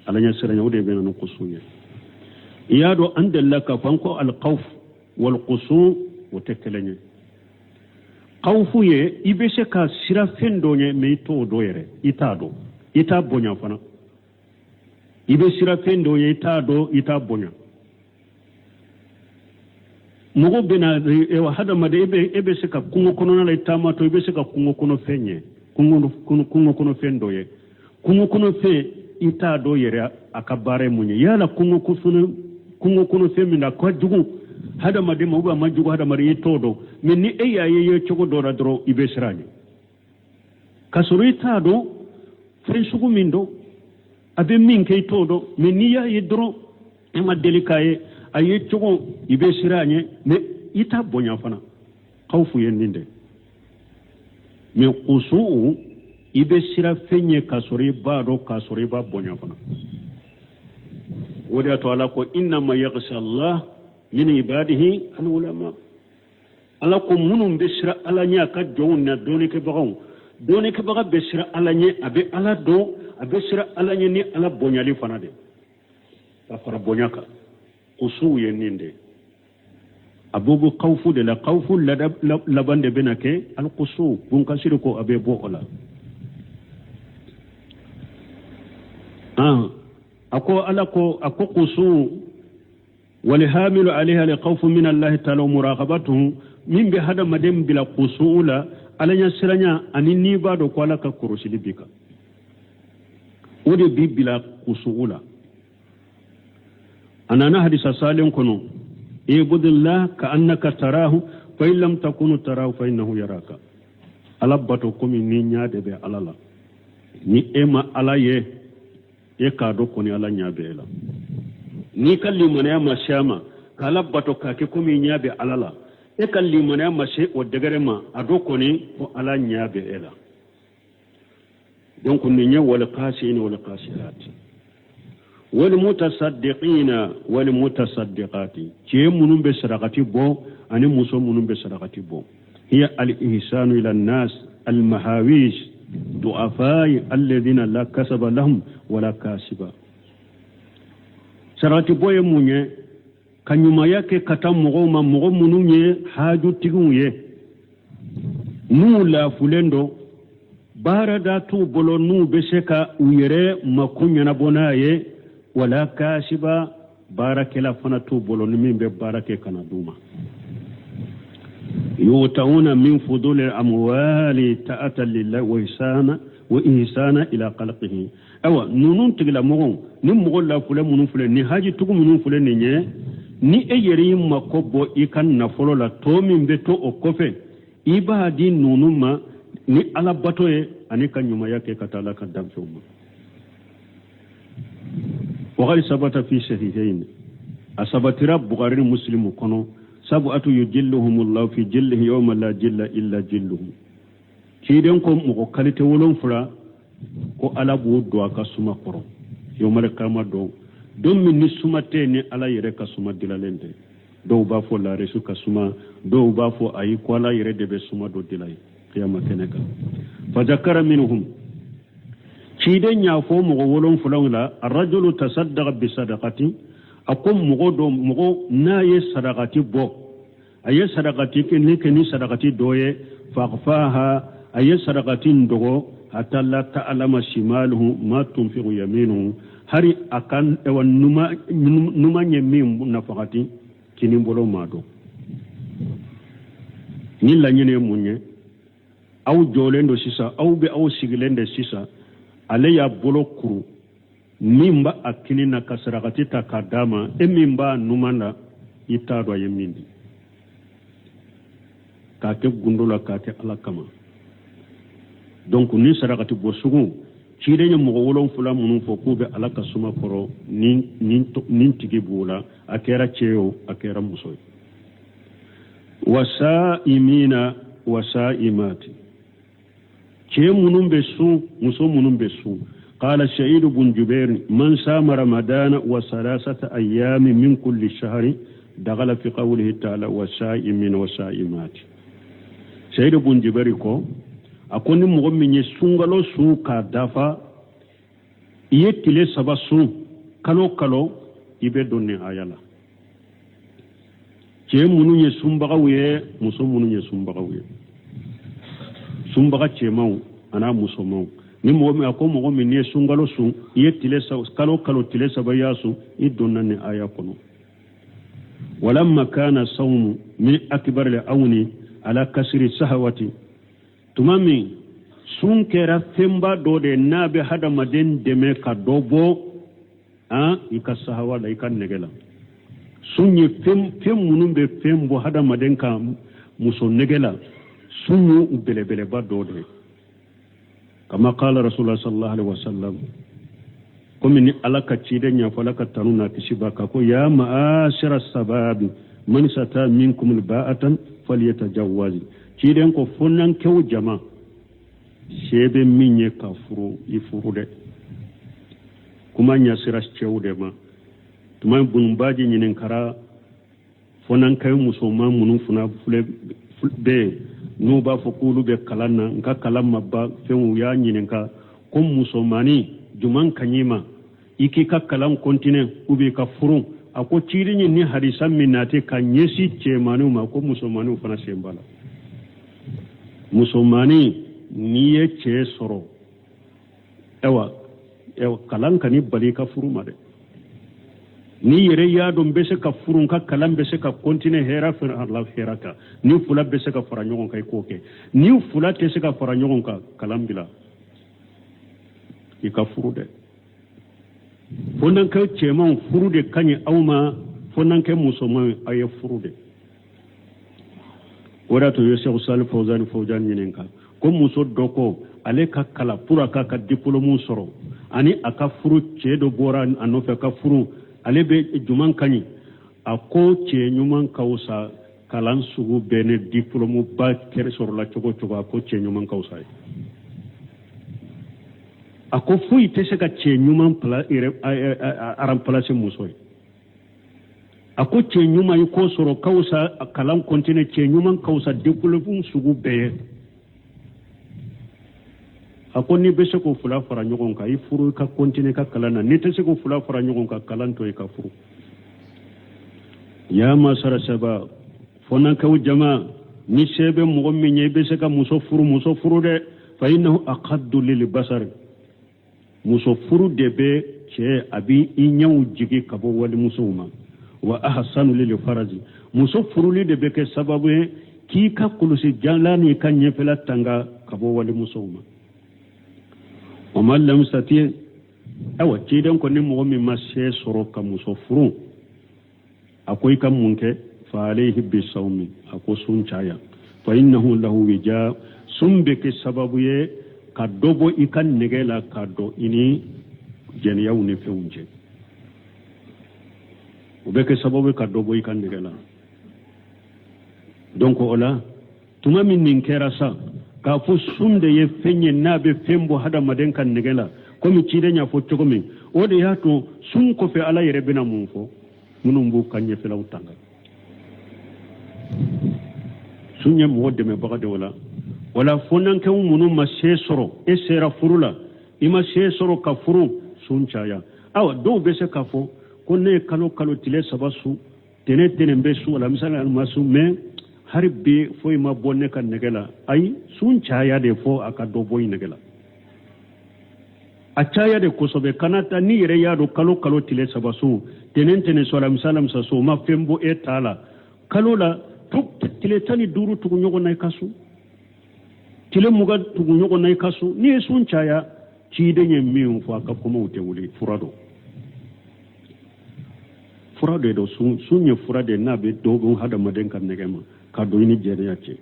Ala ɲɛsiranya, o de bɛ na ni kusu ye. I y'a dɔn, an delila k'a fɔ an ko alkhawf wal kusu, o tɛ kelen ye. Kawfu ye, i bɛ se ka siran fɛn dɔ ɲɛ, mɛ i t'o dɔn yɛrɛ, i t'a dɔn, i t'a bonya fana. I bɛ siran fɛn dɔ ye, i t'a dɔn, i t'a bonya. Mɔgɔ bɛ na hadamaden, e bɛ se ka kungo kɔnɔna la, i taamatɔ, i bɛ se ka kungo kɔnɔ fɛn ye, kungo kɔnɔ fɛn dɔ ye. Kungo kɔnɔ fɛn, i t'a dɔn yɛrɛ a ka baara ye mun ye. Yala kungo kɔnɔ fɛn min na, a ka jugu hadamaden ma ou bien a man jugu hadamaden, i t'o dɔn. Mɛ ni e y'a ye cogo dɔ la dɔrɔn, i bɛ siran a ɲɛ, k'a sɔrɔ i t'a dɔn fɛn sugu min don, a bɛ min kɛ, i t'o dɔn. Mɛ n'i y'a ye dɔrɔn, e ma deli k'a ye, a ye cogo, i bɛ siran a ɲɛ, mɛ i t'a bonya fana. Kawfu ye nin de. Mɛ kusu, i bɛ siran fɛn ɲɛ k'a sɔrɔ i b'a dɔn, k'a sɔrɔ i b'a bonya fana. O de y'a to Ala ko innama yakhsha Allah min ibadihi al ulama. Ala ko minnu bɛ siran Ala ɲɛ a ka jɔnw na, dɔnnikɛbagaw. Dɔnnikɛbaga bɛ siran Ala ɲɛ, a bɛ Ala dɔn, a bɛ siran Ala ɲɛ ni Ala bonyali fana de ka fara bonya kan. Kusuw ye nin de. A b'o bɔ kawfu de la. Kawfu laban de bɛna kɛ alikusu. Bunkasiri ko a bɛ bɔ o la. A ko Ala ko, a ko kusu walihamilu alayhi alkhawfu min allahi taala wa muraqabatuhu. Min bɛ hadamaden bila kusu la, Ala ɲɛ siranya ani n'i b'a dɔn ko Ala ka kɔrɔsili b'i kan, o de b'i bila kusu la. A nana hadisa salen kɔnɔ: ibudillah ka annaka tarahu, fa in lam takunu tarahu fa innahu yaraka. Ala bato komi ni ɲa de bɛ Ala la. Ni e ma Ala ye, e k'a dɔn kɔni Ala ɲa bɛ e la. N'i ka limanaya ma se a ma k'Ala bato k'a kɛ komi ɲa bɛ Ala la, e ka limanaya ma se o degré ma, a dɔn kɔni ko Ala ɲa bɛ e la. Donc nin ye wal khashiina wal khashiati wal mutasaddiqina wal mutasaddiqati, cɛ minnu bɛ sarakati bɔ ani muso minnu bɛ sarakati bɔ. Hiya al ihsanu ila nas al mahawij du'afai alladhina la kasaba lahum wala kasiba. Sarakati bɔ ye mun ye? Ka ɲumanya kɛ ka taa mɔgɔw ma, mɔgɔ minnu ye hajutigiw ye, n'u lafulen don, baarada t'u bolo n'u bɛ se ka u yɛrɛ mako ɲɛnabɔ n'a ye, wala kasiba, baarakɛla fana t'u bolo ni min bɛ baara kɛ ka na d'u ma. Yutawuna min fuduli amwali ta'ata lillahi wa ihsana wa ihsana ila khalqihi. Ayiwa, ninnu tigilamɔgɔw ni mɔgɔ lafulen minnu filɛ ni hajitugu minnu filɛ nin ye, ni e yɛrɛ y'i mako bɔ i ka nafolo la, tɔ min bɛ to o kɔfɛ, i b'a di ninnu ma ni Ala bato ye ani ka ɲumanya kɛ ka taa Ala ka danfɛnw ma. Waqad sabata fi sahihain, a sabatira Bukhari ni Muslimu kɔnɔ: sab'atu yujilluhumullahu fi jillihi yawma la jilla illa jilluhu. Ciden ko mɔgɔ qualité 7 ko Ala b'o don a ka suma kɔrɔ yawmal kiyama don, don min ni suma tɛ ni Ala yɛrɛ ka suma dilalen tɛ. Dɔw b'a fɔ laresu ka suma, dɔw b'a fɔ ayi, ko Ala yɛrɛ de bɛ suma dɔ dila ye kiyama kɛnɛ kan. Fazakara minhum, ciden y'a fɔ mɔgɔ 7 la: arrajulu tasaddaqa bisadaqati. A ko mɔgɔ dɔ, mɔgɔ n'a ye sadakati bɔ, a ye sadakati kɛ ni sadakati dɔ ye, fakhfaha, a ye sadakati in dogo, hatta la ta'lama shimaluhu ma tunfiqu yaminuhu, hari a ka numan ye min nafakati, kinin bolo ma dɔn. Ni laɲini ye mun ye? Aw jɔlen don sisan, aw bɛ aw sigilen de sisan, ale y'a bolo kuru. Min b'a a kini na ka sarakati ta k'a d'a ma, e min b'a numan na, i t'a dɔn a ye min di. K'a kɛ gundo la, k'a kɛ Ala kama. Donc ni sarakati bɔ sugu, ciden ye mɔgɔ wolonfila minnu fɔ k'u bɛ Ala ka suma kɔrɔ, nin tigi b'o la, a kɛra cɛ ye o, a kɛra muso ye. Wasaimina wasaimati, cɛ minnu bɛ sun, muso minnu bɛ sun. Qala Sa'idu bun Jubair: man sama Ramadana wa salasata ayami min kulli shahri dagala fi qawlihi ta'ala wasaimina wasaimati. Sa'idu bun Jubair ko, a ko ni mɔgɔ min ye sunkalo sun k'a dafa, i ye tile 3 sun kalo kalo, i bɛ don nin aya la. Cɛ minnu ye sunbagaw ye, muso minnu ye sunbagaw ye, sunbaga cɛmanw an'a musomanw, ni mɔgɔ min, a ko mɔgɔ min n'i ye sunkalo sun, i ye tile kalo kalo tile 3 i y'a sun, i donna nin aya kɔnɔ. Walamma kana sawmu min akbar al-awni ala kasiri sahawati, tuma min sun kɛra fɛnba dɔ de n'a bɛ hadamaden dɛmɛ ka dɔ bɔ i ka sahawa la, i ka nɛgɛ la. Sun ye fɛn minnu bɛ fɛn bɔ hadamaden ka muso nɛgɛ la, sun ye u belebeleba dɔ de ye. Kama qala Rasulullah sallallahu alaihi wasallam, komi ni Ala ka ciden y'a fɔ, Ala ka tanu n'a kisi b'a kan, ko ya ma'ashara sababi man sata minkum ba'atan falyatajawwaz. Ciden ko fɔnankɛw jama, se bɛ min ye ka furu, i furu dɛ. Kuma ɲɛsira cɛw de ma. Tuma bunbaji ɲininkara fɔnankɛ musoman minnu fana filɛ bɛ yen n'u b'a fɔ k'olu bɛ kalan na, nka kalan ma ban fɛnw, u y'a ɲininka ko musomannin juman ka ɲi ma, i k'i ka kalan continuer ou bien i ka furu? A ko ciden ye ni hadisa min nati ka ɲɛsin cɛmanninw ma, ko musomanninw fana sen b'a la. Musomannin, n'i ye cɛ sɔrɔ, ayiwa, kalan kan'i bali i ka furu ma dɛ. N'i yɛrɛ y'a dɔn n bɛ se ka furu, n ka kalan bɛ se ka continuer hɛrɛ fɛ, ala hɛrɛ kan, ni fila bɛ se ka fara ɲɔgɔn kan, i k'o kɛ. Ni fila tɛ se ka fara ɲɔgɔn kan, kalan bila, i ka furu dɛ. Fɔnankɛ cɛmanw, furu de ka ɲi aw ma. Fɔnankɛ musomanw, aw ye furu de. O de y'a to u ye Sɛku Sali Fawzani Fawzani ɲininka ko muso dɔ ko ale ka kalan pour a k'a ka diplôme sɔrɔ ani a ka furu, cɛ dɔ bɔra a nɔfɛ ka furu, ale bɛ juman ka ɲi? A ko cɛ ɲuman ka fisa kalan sugu bɛɛ ni diplôme ba kɛrɛ sɔrɔla cogo o cogo. A ko cɛ ɲuman ka fisa ye. A ko foyi tɛ se ka cɛ ɲuman remplacer muso ye. A ko cɛ ɲuman i k'o sɔrɔ ka fisa kalan continuer, cɛ ɲuman ka fisa diplôme sugu bɛɛ ye. A ko n'i bɛ se k'o fila fara ɲɔgɔn kan, i furu, i ka continuer i ka kalan na. N'i tɛ se k'o fila fara ɲɔgɔn kan, kalan to, i ka furu. Ya masara saba fɔnankɛw jama, ni se bɛ mɔgɔ min ye, i bɛ se ka muso furu, muso furu dɛ. Fa innahu aqaddu lil basari, muso furu de bɛ cɛ, a bɛ i ɲɛw jigi ka bɔ walimusow ma. Wa ahsanu lil faraji, muso furuli de bɛ kɛ sababu ye k'i ka kulusi jalan n'i ka ɲɛfɛla tanga ka bɔ walimusow ma. O ma lam sati, ayiwa, ciden ko ni mɔgɔ min ma se sɔrɔ ka muso furu, a ko i ka mun kɛ? Fa alayhi bisawmi, a ko sun caya. Fa innahu lahu wija, sun bɛ kɛ sababu ye ka dɔ bɔ i ka nɛgɛ la, ka dɔn i ni jɛnɛyaw ni fɛnw cɛ. O bɛ kɛ sababu ye ka dɔ bɔ i ka nɛgɛ la. Donc o la, tuma min nin kɛra sa, k'a fɔ sun de ye fɛn ye n'a bɛ fɛn bɔ hadamaden ka nɛgɛ la, komi ciden y'a fɔ cogo min, o de y'a to sun kɔfɛ Ala yɛrɛ bɛna mun fɔ minnu b'u ka ɲɛfɛlaw tanga? Sun ye mɔgɔ dɛmɛbaga de o la. O la, fɔnankɛw minnu ma se sɔrɔ, e sera furu la, i ma se sɔrɔ ka furu, sun caya. Awa, dɔw bɛ se k'a fɔ ko ne ye kalo kalo tile 3 sun, tɛnɛ tɛnɛ bɛ sun, alamisa ma sun, mais hari bi foyi ma bɔ ne ka nɛgɛ la. Ayi, sun caya de fɔ a ka dɔ bɔ i nɛgɛ la, a caya de kosɛbɛ. Kana ta n'i yɛrɛ y'a dɔn kalo kalo tile 3 sun, tɛnɛ tɛnɛ sun, alamisa alamisa sun, o ma fɛn bɔ e ta la. Kalo la tile 15 tugu ɲɔgɔn na i ka sun, tile 20 tugu ɲɔgɔn na i ka sun. N'i ye sun caya, Ciden ye min fɔ, a ka kumaw tɛ wuli. Fura don, fura de don. Sun ye fura de n'a bɛ dɔ bɔ hadamaden ka nɛgɛ ma ka don i ni jɛnɛya cɛ.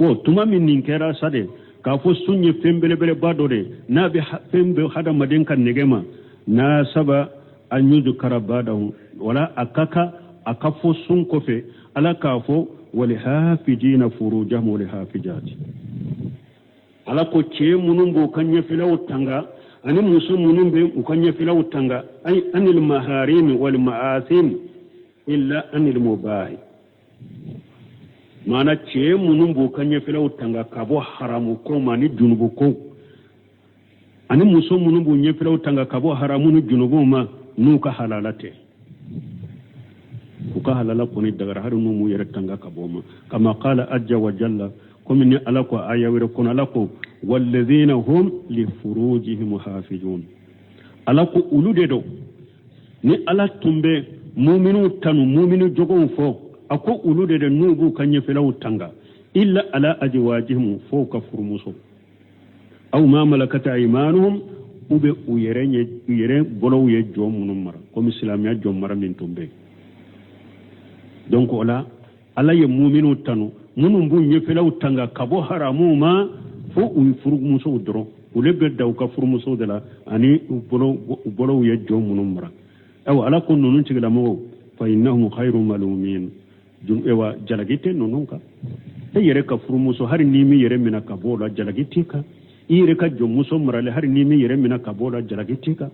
O tuma min nin kɛra sa de, k'a fɔ sun ye fɛn belebeleba dɔ de n'a bɛ fɛn bɛ hadamaden ka nɛgɛ ma, n'a saba an yuzkara badahu, wala a ka kan a ka fɔ sun kɔfɛ. Ala k'a fɔ walihafijina furujahum walihafijati. Ala ko cɛ minnu b'u ka ɲɛfɛlaw tanga ani muso minnu bɛ u ka ɲɛfɛlaw tanga, ay anil maharimi wal ma'asim illa anil mubahi. Maana cɛ minnu b'u ka ɲɛfɛlaw tanga ka bɔ haramu ko ma ni junubu ko, ani muso minnu b'u ɲɛfɛlaw tanga ka bɔ haramu ni junubuw ma, n'u ka halala tɛ, u ka halala kɔni dagara hali n'u m'u yɛrɛ tanga ka bɔ ma. Kama qala azza wa jalla, komi ni Ala ko aya wɛrɛ kɔnɔ, Ala ko walladhina hum li furujihim hafizun. Ala ko olu de don. Ni Ala tun bɛ muminiw tanu, mumini jogow fɔ, a ko olu de don n'u b'u ka ɲɛfɛlaw tanga, illa ala ajwajihim, fo ka furumuso, aw ma malakat aymanuhum, u bɛ u yɛrɛ ɲɛ, u yɛrɛ bolow ye jɔn minnu mara, komi silamɛya jɔn mara min tun bɛ yen. Donc o la, Ala ye muminiw tanu minnu b'u ɲɛfɛlaw tanga ka bɔ haramuw ma, fo u furumusow dɔrɔn. Olu bɛ da u ka furumusow de la ani u bolow ye jɔn minnu mara. Ayiwa, Ala ko ninnu tigilamɔgɔw, fa innahum khayru malumin. Ayiwa, jalaki tɛ ninnu kan. E yɛrɛ ka furumuso, hali n'i m'i yɛrɛ minɛ ka bɔ o la, jalaki t'i kan. I yɛrɛ ka jɔnmuso maralen, hali n'i m'i yɛrɛ minɛ ka bɔ o la, jalaki t'i kan.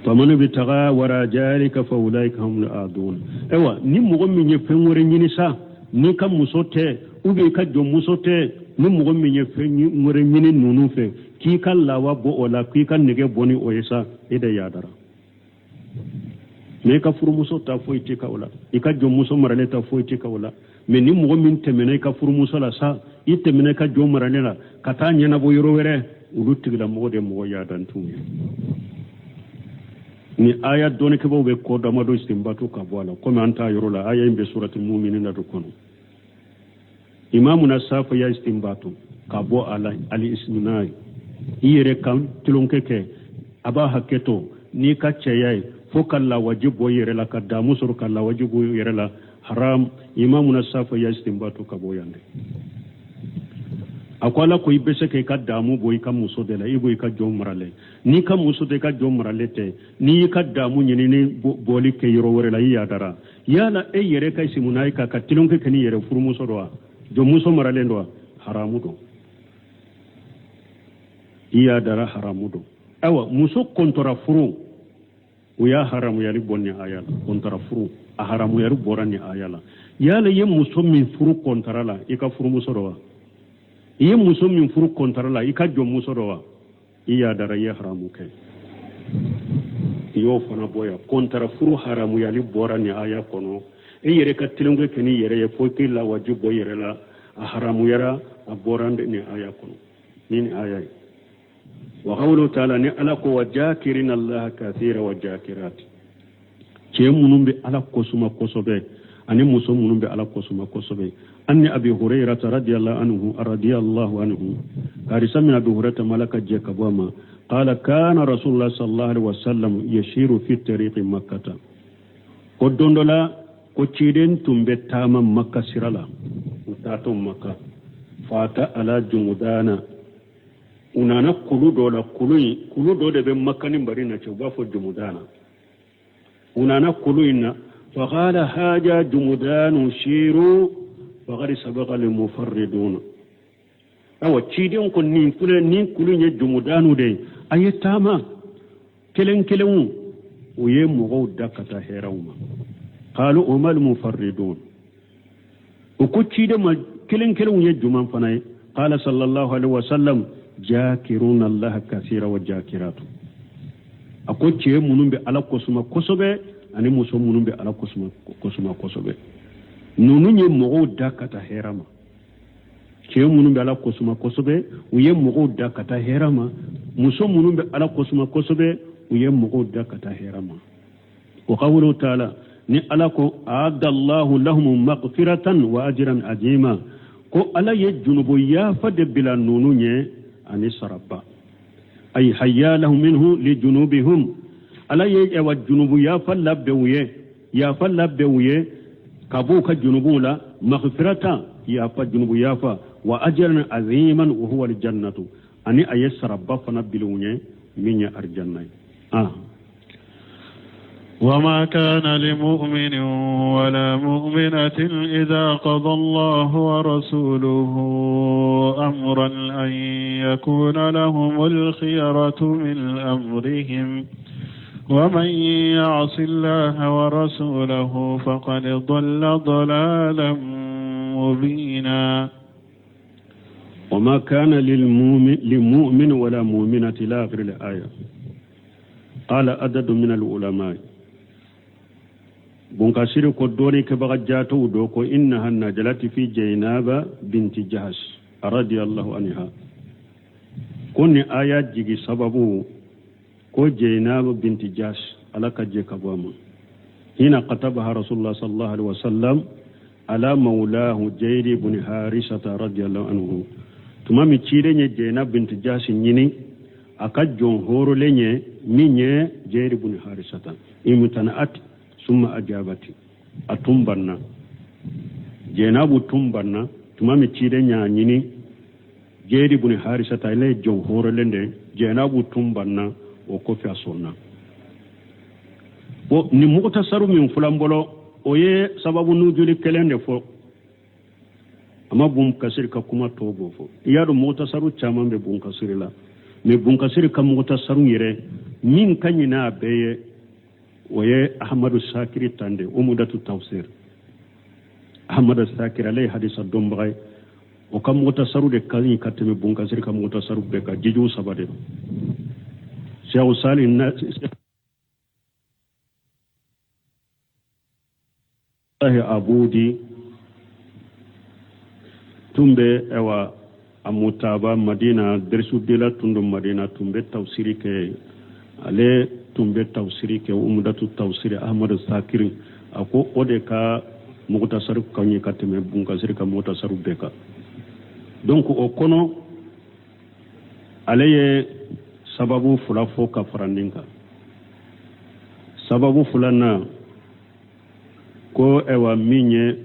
Faman ibtaga wara zalika fa ulaika humul adun. Ayiwa, ni mɔgɔ min ye fɛn wɛrɛ ɲini sa, n'i ka muso tɛ ou bien i ka jɔnmuso tɛ, ni mɔgɔ min ye fɛn wɛrɛ ɲini ninnu fɛ k'i ka lawa bɔ o la, k'i ka nɛgɛ bɔ ni o ye sa, e de yadara. Mais i ka furumuso ta, foyi t'i kan o la. I ka jɔnmuso maralen ta, foyi t'i kan o la. Mais ni mɔgɔ min tɛmɛna i ka furumuso la sa, i tɛmɛna i ka jɔn maralen la ka taa ɲɛnabɔ yɔrɔ wɛrɛ, olu tigilamɔgɔ de mɔgɔ yadantiw ye. Ni aya dɔnnikɛbaw bɛ ko damadɔ istinbatu ka bɔ a la, komi an t'a yɔrɔ la. Aya in bɛ surati muminina de kɔnɔ. Imamuna Safi ya istinbatu ka bɔ a la, ali istimna ye i yɛrɛ ka tulonkɛ kɛ, a b'a hakɛ to n'i ka cɛya ye, fo ka lawaji bɔ i yɛrɛ la, ka damu sɔrɔ ka lawaji bɔ i yɛrɛ la, haram. Imamuna Safi ya istinbatu ka bɔ yan dɛ. A ko Ala ko i bɛ se ka i ka damu bɔ i ka muso de la, i bɔ i ka jɔn maralen. N'i ka muso tɛ, i ka jɔn maralen tɛ, n'i y'i ka damu ɲini ni bɔli kɛ yɔrɔ wɛrɛ la, i yadara. Yala e yɛrɛ ka simuna ye ka tulonkɛ kɛ n'i yɛrɛ furumuso dɔ wa, jɔnmuso maralen dɔ wa, haramu don, i yadara, haramu don. Ayiwa, muso kɔntara furu, o y'a haramuyali bɔ nin aya la. Kɔntara furu, a haramuyali bɔra nin aya la. Yala i ye muso min furu kɔntara la, i ka furumuso dɔ wa? I ye muso min furu kɔntara la, i ka jɔnmuso dɔ wa? I yadara, i ye haramu kɛ. I y'o fana bɔ yan. Kɔntara furu haramuyali bɔra nin aya kɔnɔ. E yɛrɛ ka tulonkɛ kɛ n'i yɛrɛ ye fo k'i lawaji bɔ i yɛrɛ la, a haramuyara, a bɔra nin aya kɔnɔ ni nin aya ye. Wa qawlu taala, ni Ala ko wa jakirina allaha kathira wa jakirati, cɛ minnu bɛ Ala kosuma kosɛbɛ ani muso minnu bɛ Ala kosuma kosɛbɛ. An Abi Hurairata radiyallahu anhu, radiyallahu anhu, karisa min Abi Hurairata ma, Ala ka jɛ ka bɔ a ma, qala kana rasulullah sallallahu alaihi wasallam yashiru fi tariqi makkata. Ko don dɔ la, ko ciden tun bɛ taama Makka sira la, u taatɔ Makka, fata ala jumudana, u nana kulu dɔ la. Kulu in, kulu dɔ de bɛ Makka ni Madina cɛ, u b'a fɔ Jumudana. U nana kulu in na, faqala haja jumudanu shiru faqad sabaqa lil mufarriduna. Awa, ciden ko nin filɛ, nin kulu in ye Jumudanu de ye, a ye taama kelen kelenw. U ye mɔgɔw da ka taa hɛrɛw ma. Qalu wa mal mufarridun? U ko ciden ma, kelen kelenw ye juman fana ye? Qala sallallahu alaihi wasallam jakiruna allaha kasira wa jakiratu. A ko cɛ minnu bɛ Ala kosuma kosɛbɛ ani muso minnu bɛ Ala kosuma kosɛbɛ, ninnu ye mɔgɔw da ka taa hɛrɛ ma. Cɛ minnu bɛ Ala kosuma kosɛbɛ, u ye mɔgɔw da ka taa hɛrɛ ma. Muso minnu bɛ Ala kosuma kosɛbɛ, u ye mɔgɔw da ka taa hɛrɛ ma. Wa qawlu taala, ni Ala ko aadallahu lahum maghfiratan wa ajran azima, ko Ala ye junubu yafa de bila ninnu ɲɛ ani saraba. Ay hayya lahum minhu li junubihum, Ala ye ewa junubu yafa labɛn u ye, yafa labɛn u ye ka b'u ka junubuw la, maghfiratan, yafa, junubu yafa, wa ajran aziman wa huwa aljannatu, ani a ye saraba fana bila u ye min ye arijanna ye. Ah. وما كان لمؤمن ولا مؤمنة إذا قضى الله ورسوله أمرا أن يكون لهم الخيرة من أمرهم ومن يعص الله ورسوله فقد ضل ضلالا مبينا. وما كان للمؤمن, لمؤمن ولا مؤمنة إلى آخر الآية. قال عدد من العلماء، Bunkasiri ko dɔɔni kɛbaga jatow dɔ ko إنها نزلت في زينب بنت جحش رضي الله عنها, ko ni aya jigi sababu ko Jeynaba binti Jahsh, Ala ka jɛ ka bɔ a ma, حين خطبها رسول الله صلى الله عليه وسلم على مولاه زيد بن حارثة رضي الله عنه, tuma min ciden ye Jeynab binti Jahsh ɲini a ka jɔn hɔrɔnlen ye min ye Zayd bun Harisata, امتنعت ثم أجابت, a tun banna, Jenabu tun banna tuma min ciden y'a ɲini Zayd bun Harisata, ale ye jɔn hɔrɔnlen de, Jenabu tun banna, o kɔfɛ a sɔnna. Bon, nin mugutasaru min filan bolo, o ye sababu nujuli kelen de fɔ, a ma Bunkasiri ka kuma tɔ bɔ fɔ. I y'a dɔn mugutasaru caman bɛ Bunkasiri la, mais Bunkasiri ka mugutasaru yɛrɛ min ka ɲi n'a bɛɛ ye, o ye Ahamadu Sakiri tan de, Umudatu Tafsir. Ahamadu Sakiri, ale ye hadisa dɔnbaga ye, o ka mugutasaru de ka ɲi ka tɛmɛ Bunkasiri ka mugutasaru bɛɛ kan. Jijuw saba de don. Sehu Sali na Abudi tun bɛ ɛwa a mutaba Madina, derisudela tun don Madina, tun bɛ tafsiri kɛ, ale tun bɛ tafsiri kɛ Umudatu Tafsiri. Ahmadu Sakiri a ko o de ka mugutasaru ka ɲi ka tɛmɛ Bunkasiri ka mugutasaru bɛɛ kan. Donc o kɔnɔ, ale ye sababu fila fɔ ka fara nin kan. Sababu filanan ko ɛwa min ye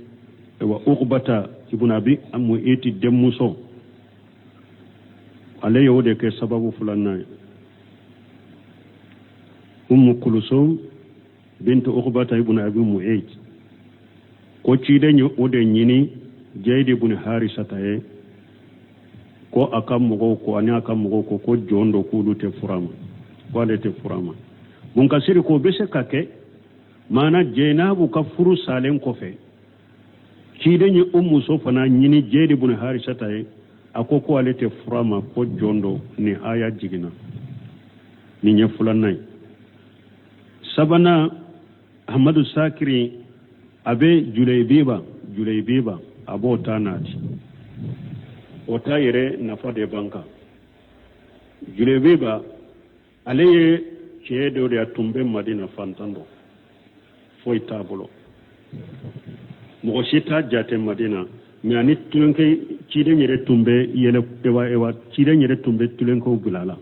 ɛwa Ukubata ibn Abi Mu'iti denmuso, ale y'o de kɛ sababu filanan ye, Ummu Kulusum bintu Ukubata ibn Abi Mu'it, ko ciden ye o de ɲini Jayidi ibn Harisata ye, ko a ka mɔgɔw ko ani a ka mɔgɔw ko ko jɔn dɔ k'olu tɛ fura ma, ko ale tɛ fura ma. Bunkasiri ko o bɛ se ka kɛ maana Jɛnabu ka furu salen kɔfɛ, ciden ye o muso fana ɲini Jayidi ibn Harisata ye, a ko ko ale tɛ fura ma, ko jɔn dɔ. Nin aya jiginna. Nin ye filanan ye. Sabanan, Ahmadu Sakiri a bɛ Juleyibiba, a b'o ta nati, o ta yɛrɛ nafa de b'an kan. Juleyibiba, ale ye cɛ dɔ de, a tun bɛ Madina, fantan dɔ, foyi t'a bolo, mɔgɔ si t'a jate Madina, mais ani tulonkɛ ciden yɛrɛ tun bɛ yɛlɛ, ewa ewa ciden yɛrɛ tun bɛ tulonkɛw bila la.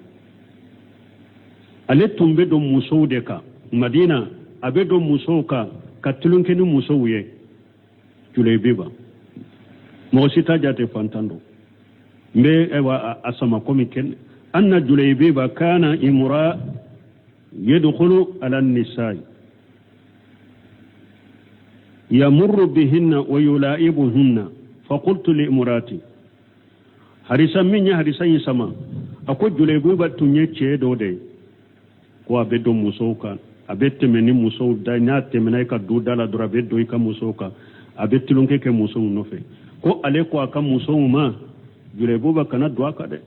Ale tun bɛ don musow de kan Madina, a bɛ don musow kan ka tulonkɛ ni musow ye. Juleyibiba, mɔgɔ si t'a jate, fantan don. N bɛ ewa a sama komi kɛnɛ أن جليبيب كان امرأ يدخل على النساء يمر بهن ويلائبهن، فقلت لامرأتي. Harisa min ye harisa in sama, a ko Juleyibiba tun ye cɛ dɔ de ye, ko a bɛ don musow kan, a bɛ tɛmɛ ni musow da, n'a tɛmɛna i ka du da la dɔrɔn, a bɛ don i ka musow kan, a bɛ tulonkɛ kɛ musow nɔfɛ. Ko ale ko a ka musow ma: Juleyibiba kana don a kan dɛ,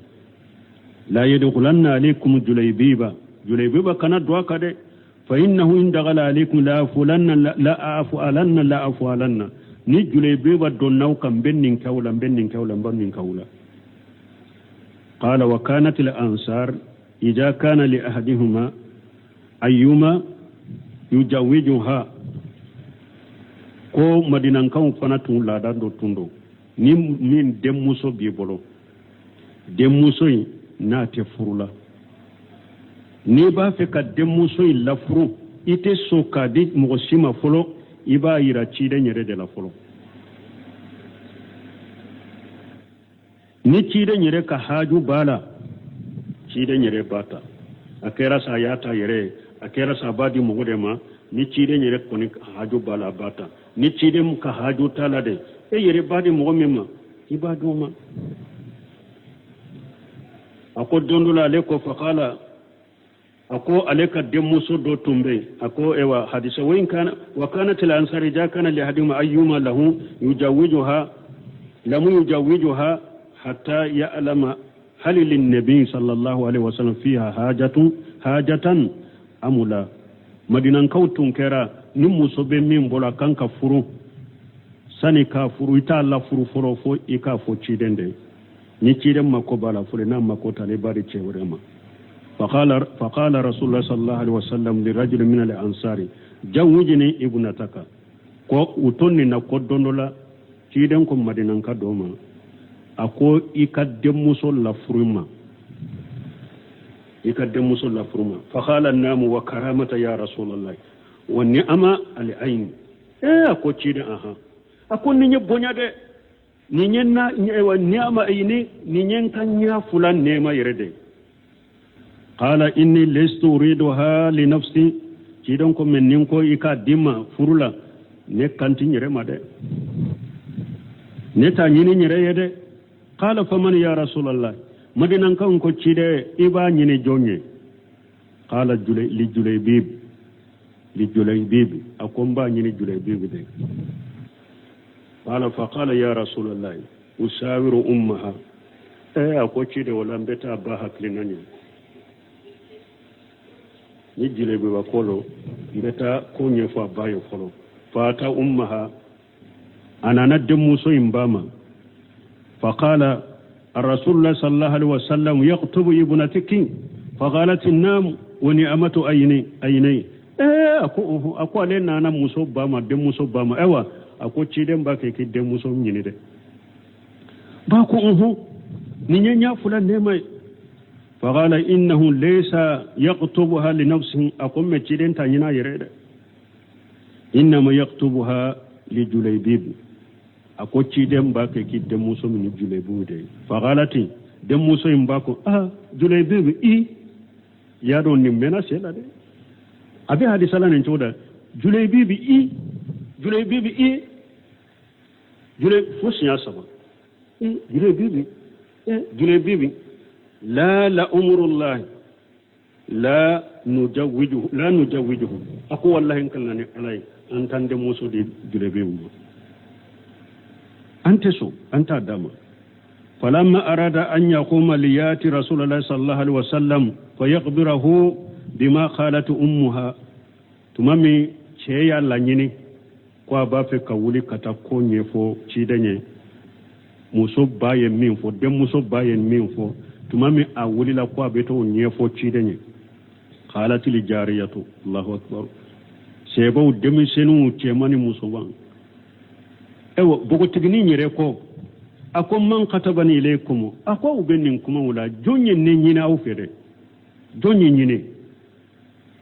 لا يدخلن عليكم جليبيبا, Juleyibiba kana don a kan dɛ, فإنه إن دخل عليكم لأفعلن لأفعلن لأفعلن, ni Juleyibiba donna aw kan, n bɛ nin kɛ aw la, n bɛ nin kɛ aw la, n bɛ nin kɛ aw la. قال وكانت الأنصار إذا كان لأحدهما أيما يزوجها, ko Madinankaw fana tun laada dɔ tun don, ni min denmuso b'i bolo, denmuso in n'a tɛ furu la. N'i b'a fɛ ka denmuso in lafuru, i tɛ sɔn k'a di mɔgɔ si ma fɔlɔ, i b'a yira ciden yɛrɛ de la fɔlɔ. Ni ciden yɛrɛ ka haju b'a la, ciden yɛrɛ b'a ta. A kɛra sa a y'a ta yɛrɛ ye, a kɛra sa a b'a di mɔgɔ de ma. Ni ciden yɛrɛ kɔni ka haju b'a la, a b'a ta. Ni ciden ka haju t'a la de, e yɛrɛ b'a di mɔgɔ min ma, i b'a di o ma. A ko don dɔ la, ale ko faqala, a ko ale ka denmuso dɔ tun bɛ yen. A ko ewa hadisa wa in kana wa kanat al ansari ja kana li ahadihim ayyuma lahu yujawijuha lam yujawijuha hatta ya'lama hal lin nabi sallallahu alaihi wasallam fiha hajatun hajatan amula. Madinankaw tun kɛra ni muso bɛ min bolo, a kan ka furu, sani k'a furu, i t'a lafuru fɔlɔ fo i k'a fɔ ciden de. Ni ciden mako b'a la fɔlɔ, n'a mako t'a la, i b'a di cɛ wɛrɛ ma. Faqala rasulullah sallallahu alaihi wasallam lirajuli min al ansari jawwijni ibnataka. Ko u to nin na, ko don dɔ la, ciden ko madinanka dɔ ma, a ko i ka denmuso lafuru ma, i ka denmuso lafuru ma. Faqala namu wa karamata ya rasulallah wa ni'ama al ayn. A ko ciden, aha, a ko nin ye bonya dɛ, nin ye na ni'ama ayni, nin ye n ka ɲɛ fula nɛɛma yɛrɛ de. Qala inni lestu uriduha li nafsi. Ciden ko mɛ nin ko i k'a di ma furu la, ne kan ti n yɛrɛ ma dɛ, ne t'a ɲini n yɛrɛ ye dɛ. Qala faman ya rasulallah? Madinankanw ko ciden, i b'a ɲini jɔn ye? Qala li Julaybib, li Julaybib. A ko n b'a ɲini Julaybib de. Qala faqala ya rasulallah usawiru ummaha. A ko ciden, wala n bɛ taa ba hakilina ɲini ni Julayibiba ko lo, n bɛ taa ko ɲɛfɔ a ba ye fɔlɔ. Fata ummaha, a nana denmuso in ba ma. Faqala rasulullah sallallahu alaihi wasallam yaktubu ibnatiki. Faqalat nam wa ni'amatu ayni ayni. A ko oho. A ko ale nana muso ba ma, denmuso ba ma. Ayiwa, a ko ciden b'a kɛ k'i denmuso ɲini dɛ. Ba ko oho, nin ye ɲɛ fila nɛɛma ye. Faqala innahu laysa yaktubuha li nafsihi. A ko mɛ ciden t'a ɲini a yɛrɛ dɛ, innama yaktubuha li Julaybib. A ko ciden b'a kɛ k'i denmuso ɲini Julaybib de ye. Faqalati, denmuso in ba ko ah, Julaybib, i y'a dɔn nin mɛnna sen la dɛ. A bɛ hadisa la nin cogo da, Julaybib, i Julaybib, i Julay, fo siɲɛ saba, i Julaybib, i Julaybib. La la umurullah la nujawijuhu, la nujawijuhu. A ko wallahi n kalina ni Ala ye, an t'an denmuso di Julaybib ma, an tɛ sɔn, an t'a d'a ma. Falamma arada an yaquma liyati rasulullah sallallahu alaihi wasallam fayakbirahu bima qalat ummuha. Tuma min cɛ y'a laɲini ko a b'a fɛ ka wuli ka taa ko ɲɛfɔ ciden ye, muso ba ye min fɔ, denmuso ba ye min fɔ, tuma min a wulila ko a bɛ t'o ɲɛfɔ ciden ye, qalatili jariyatu, allahu akbar, sɛbɛw, denmisɛnninw, cɛman ni musoman, ayiwa, npogotiginin yɛrɛ ko, a ko man katabani ilaykum. A ko aw bɛ nin kumaw la, jɔn ye ne ɲini aw fɛ dɛ? Jɔn ye ɲini?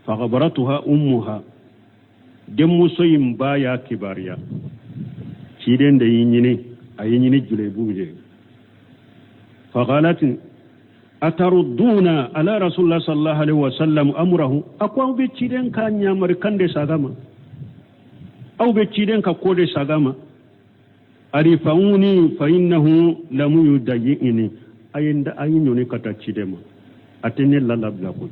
Fakabaratuha ummuha, denmuso in ba y'a kibaruya, ciden de y'i ɲini, a y'i ɲini Juleyibu de. Faqalat atarudduna ala rasulullah sallallahu alaihi wasallam amrahu. A ko aw bɛ ciden ka ɲamari kan de saga ma, aw bɛ ciden ka ko de saga ma. Arifauni fa innahu lam yudayyini. A ye a ye ɲɔni ka taa ciden ma, a tɛ ne lalabila koyi,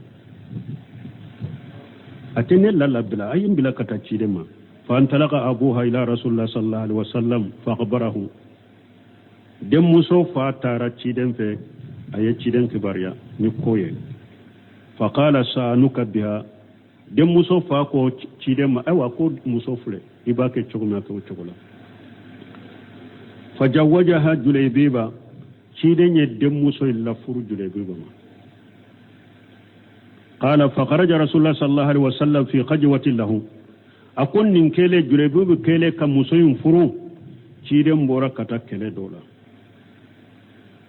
a tɛ ne lalabila, a ye n bila ka taa ciden ma. Fantalaka abuha ila rasulullah sallallahu alaihi wasallam fa akhbarahu. Denmuso fa taara ciden fɛ, a ye ciden kibaruya ni ko ye. Faqala sa'anuka biha. Denmuso fa ko ciden ma, ayiwa, ko muso filɛ, i b'a kɛ cogo min, a kɛ o cogo la. Fajawajaha Juleyibiba, ciden ye denmuso in lafuru Juleyibiba ma. Qala fakharaja rasulullah sallallahu alaihi wasallam fi khajwatin lahu. A ko nin kɛlen, Juleyibiba kɛlen ka muso in furu, ciden bɔra ka taa kɛlɛ dɔ la.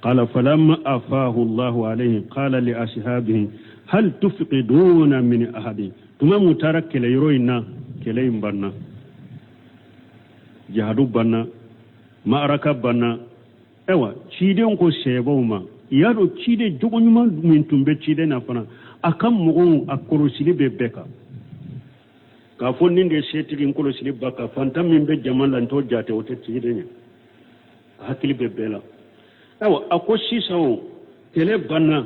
Qala falamma afahu Allahu alayhi qala li ashabihi. Hal tufqiduna min ahadin. Tuma mun taara kɛlɛ yɔrɔ in na, kɛlɛ in banna, jihadu banna, ma'araka banna. Ayiwa, ciden ko sahabaw ma, i y'a dɔn ciden jogo ɲuman min tun bɛ ciden na fana, a ka mɔgɔw a kɔlɔsili bɛ bɛɛ kan. K'a fɔ nin de ye setigi, n kɔlɔsili b'a kan, fantan min bɛ jama la n t'o jate, o tɛ ciden ye. A hakili bɛ bɛɛ la. Ayiwa, a ko sisan o kɛlɛ banna,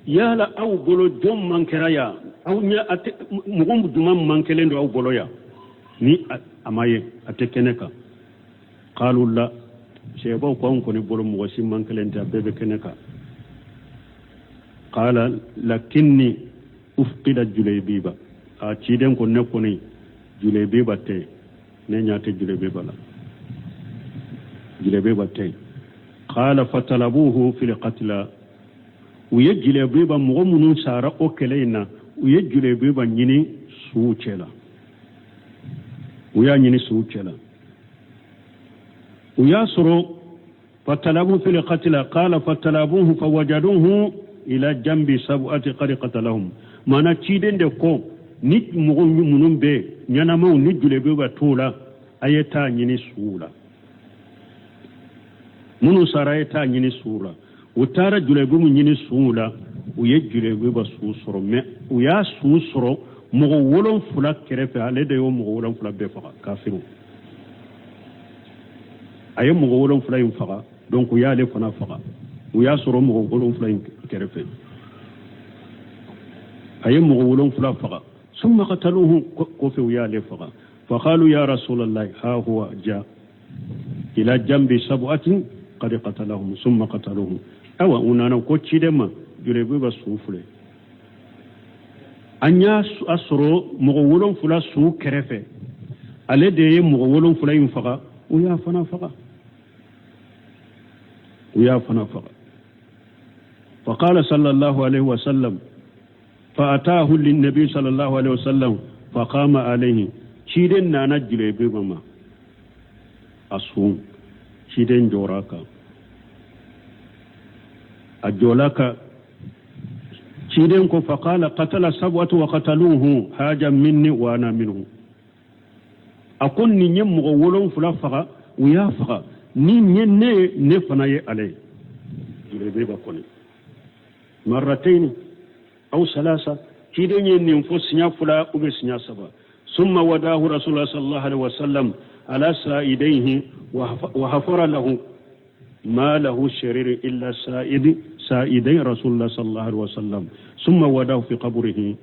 yala aw bolo jɔn man kɛra yan? Aw ɲɛ a tɛ mɔgɔ jumɛn man kelen don aw bolo yan ni a ma ye, a tɛ kɛnɛ kan? Qalu la. Sahabaw ko anw kɔni bolo mɔgɔ si man kelen tɛ, a bɛɛ bɛ kɛnɛ kan. Qala lakinni ufqida Julebiba. A ciden ko ne kɔni Julebiba tɛ, ne ɲa tɛ Julebiba la, Julebiba tɛ. Qala fatalabuhu fil qatla. U ye Julebiba, mɔgɔ minnu sara o kɛlɛ in na, u ye Julebiba ɲini suw cɛ la, u y'a ɲini suw cɛ la, u y'a sɔrɔ. Fatalabu fil qatla. Qala fatalabuhu fawajaduhu ila jambi sab'ati qad qatalahum. Maana ciden de ko ni mɔgɔ minnu bɛ ɲɛnamaw ni Julebiba t'o la, a ye taa ɲini suw la. Minnu sara, a ye taa ɲini suw la. U taara Julebiba ɲini suw la, u ye Julebiba su sɔrɔ, mais u y'a su sɔrɔ mɔgɔ 7 kɛrɛfɛ. Ale de y'o mɔgɔ 7 bɛɛ faga, kafiriw. A ye mɔgɔ 7 in faga, donc u y'ale fana faga. U y'a sɔrɔ mɔgɔ 7 in kɛrɛfɛ, a ye mɔgɔ 7 faga. Summa qataluhu, kɔfɛ u y'ale faga. Faqalu ya Rasulallah, ha huwa ja ila jambi sab'atin qad qatalahum summa qataluhu. Awa, u nana ko ciden ma, Julebiba su filɛ, an y'a sɔrɔ mɔgɔ 7 su kɛrɛfɛ, ale de ye mɔgɔ 7 in faga, u y'a fana faga, u y'a fana faga. Faqala sallallahu alaihi wasallam, fa'atahu linnabi sallallahu alaihi wasallam faqama alaihi. Ciden nana Julebiba ma a sun, ciden jɔra kan, a jɔla ka ciden ko faqala qatala sab'atu wa qataluhu haja minni wa ana minhu. A ko nin ye mɔgɔ 7 faga, u y'a faga, ni ye ne ye, ne fana ye ale ye. Julebiba kɔni marrataini aw salasa, ciden ye nin fɔ siɲɛ 2 ou bien siɲɛ 3. Summa wadahu Rasulullah sallallahu alaihi wasallam ala sa'idaihi wa hafara lahu ma lahu sharir illa sa'idi sa'idai Rasulullah sallallahu alaihi wasallam summa wadahu fi qabrihi.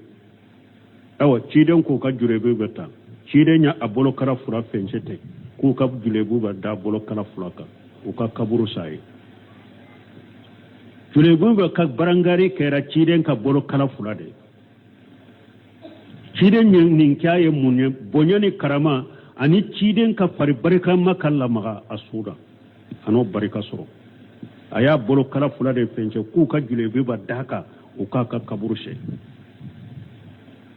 Awa, ciden k'u ka Julebiba ta, ciden ya a bolokala 2 fɛnsɛ tɛ k'u ka Julebiba da bolokala 2 kan, u ka kaburu sa ye. Julebiba ka barangari kɛra ciden ka bolokala 2 de. Ciden ye nin kɛ ye mun ye? Bonya ni karama ani ciden ka fari barikama ka lamaga a su la, a n'o barika sɔrɔ. A y'a bolokala 2 de fɛnsɛ k'u ka Julebiba da kan, u k'a ka kaburu sɛ.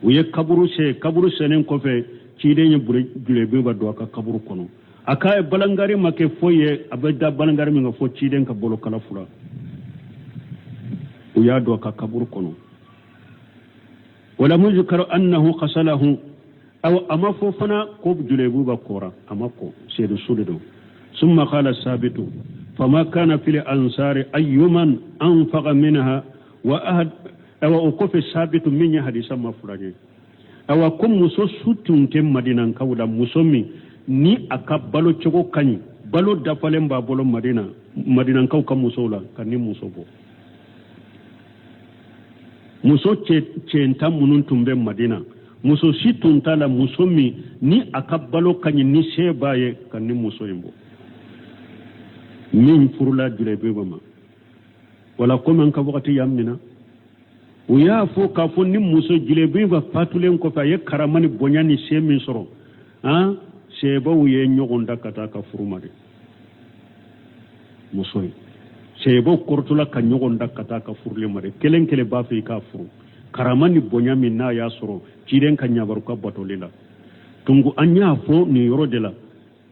U ye kaburu sɛ. Kaburu sɛnen kɔfɛ, ciden ye Julebiba don a ka kaburu kɔnɔ. A ka balangari ma kɛ foyi ye, a bɛ da balangari min kan fo ciden ka bolokala 2. U y'a don a ka kaburu kɔnɔ. Walam yuzkar annahu ghasalahu. Aw a ma fɔ fana ko Julebiba kora, a ma ko seedu su de don. Summa qala sabitu fama kana fil ansari ayyuman anfaqa minha wa ahad. Awa, o kɔfɛ Sabitu min ye hadisa ma fula ye, awa, ko muso su tun tɛ Madinankaw la, muso min ni a ka balo cogo ka ɲi, balo dafalen b'a bolo Madina, Madinankaw ka musow la, ka ni muso bɔ. Muso cɛntan minnu tun bɛ Madina, muso si tun t'a la, muso min ni a ka balo ka ɲi, ni se b'a ye, ka ni muso in bɔ min furula Julebiba ma. Wala komi an ka wagati y'an minɛ, u y'a fɔ k'a fɔ ni muso Julebiba fatulen kɔfɛ, a ye karama ni bonya ni se min sɔrɔ, han sebaw ye ɲɔgɔn da ka taa ka furu ma de. Muso ye sebaw kɔrɔtɔla ka ɲɔgɔn da ka taa ka furulen ma de. Kelen kelen b'a fɛ i k'a furu, karama ni bonya min n'a y'a sɔrɔ ciden ka ɲamaruka batoli la. Tungu an y'a fɔ nin yɔrɔ de la,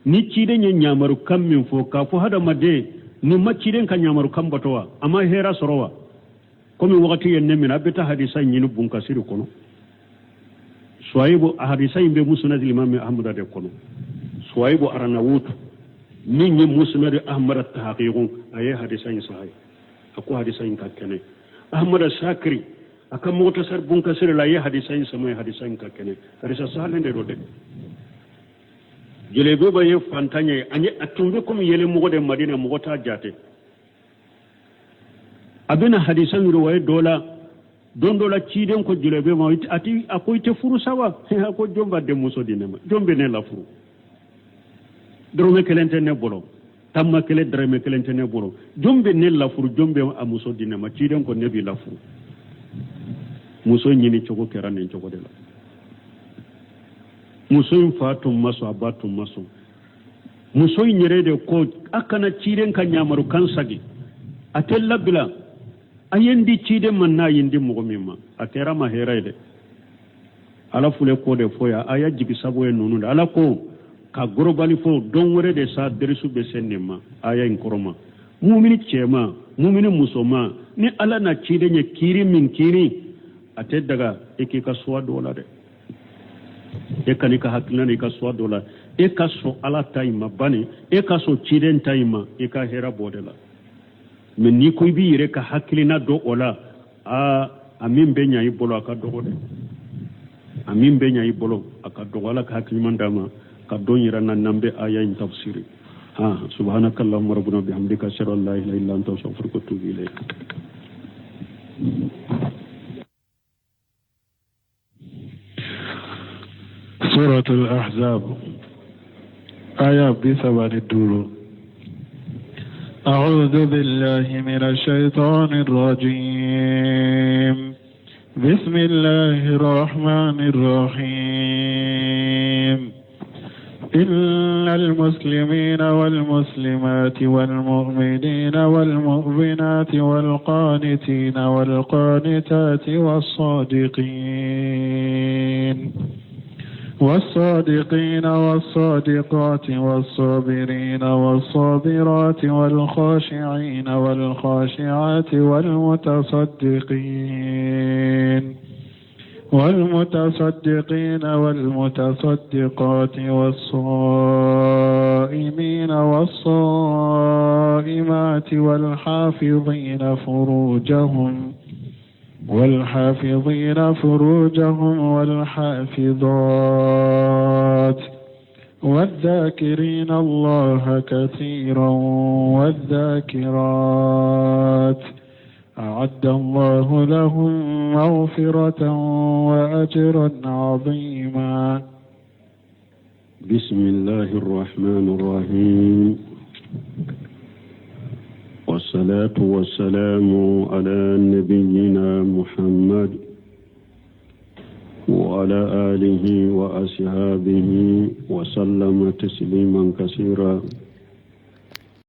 ni ciden ye ɲamarukan min fɔ k'a fɔ hadamaden ni ma ciden ka ɲamarukan bato wa, a ma hɛrɛ sɔrɔ wa? Komi wagati ye ne minɛ, a bɛ taa hadisa in ɲini Bunkasiri kɔnɔ. Suwayibu, a hadisa in bɛ Musnad Imam Ahmada de kɔnɔ. Suwayibu Aranawutu min ye Musnad Ahmada tahakiku, a ye hadisa in sahayi, a ko hadisa in ka kɛnɛ. Ahmada Sakiri a ka Mɔgɔtasar Bunkasiri la, a ye hadisa in sama, hadisa in ka kɛnɛ, hadisa sahalen de don dɛ. Jelebeba ye fantan ye, ani a tun bɛ komi yɛlɛmɔgɔ de Madina, mɔgɔ t'a jate. A bɛna hadisa in riwaye dɔ la, don dɔ la ciden ko Jelebe ma, a ti a ko i tɛ furu sa wa? A ko jɔn b'a denmuso di ne ma? Jɔn bɛ ne lafuru? Dɔrɔmɛ kelen tɛ ne bolo, tanma kelen, dɔrɔmɛ kelen tɛ ne bolo, jɔn bɛ ne lafuru? Jɔn bɛ a muso di ne ma? Ciden ko ne b'i lafuru. Muso ɲini cogo kɛra nin cogo de la. Muso in fa tun ma sɔn, a ba tun ma sɔn. Muso in yɛrɛ de ko a kana ciden ka ɲamarukan sagi, a tɛ labila, a ye n di ciden ma, n'a ye n di mɔgɔ min ma, a kɛra ma hɛrɛ ye dɛ. Ala fule ko de fɔ yan, a y'a jigi sago ye ninnu de. Ala ko ka gorobali fɔ don wɛrɛ de sa, derisu bɛ se nin ma. Aya in kɔrɔ ma, mumini cɛman, mumini musoman, ni Ala na ciden ye kiiri min kiiri, a tɛ daga e k'i ka suwa dɔ la dɛ. E kan'i ka hakilina n'i ka suwa dɔ la, e ka sɔn Ala ta in ma bani, e ka sɔn ciden ta in ma, i ka hɛrɛ bɔ de la. Mɛ n'i ko i b'i yɛrɛ ka hakilina dɔ o la, aa, a min bɛ ɲa i bolo, a ka dɔgɔ dɛ. A min bɛ ɲa i bolo, a ka dɔgɔ. Ala ka hakili ɲuman d'a ma ka don yira na n'an bɛ aya in tafsiri. Ha, subhanaka allahumma rabbana bihamdika, ashhadu an la ilaha illa anta, astaghfiruka wa atubu ilayk. سورة الأحزاب آية 35. أعوذ بالله من الشيطان الرجيم. بسم الله الرحمن الرحيم. إن المسلمين والمسلمات والمؤمنين والمؤمنات والقانتين والقانتات والصادقين والصادقات والصابرين والصابرات والخاشعين والخاشعات والمتصدقين والمتصدقات والصائمين والصائمات والحافظين فروجهم والحافظات والذاكرين الله كثيرا والذاكرات أعد الله لهم مغفرة وأجرا عظيما. بسم الله الرحمن الرحيم، والصلاة والسلام على نبينا محمد وعلى آله وأصحابه وسلم تسليما كثيرا.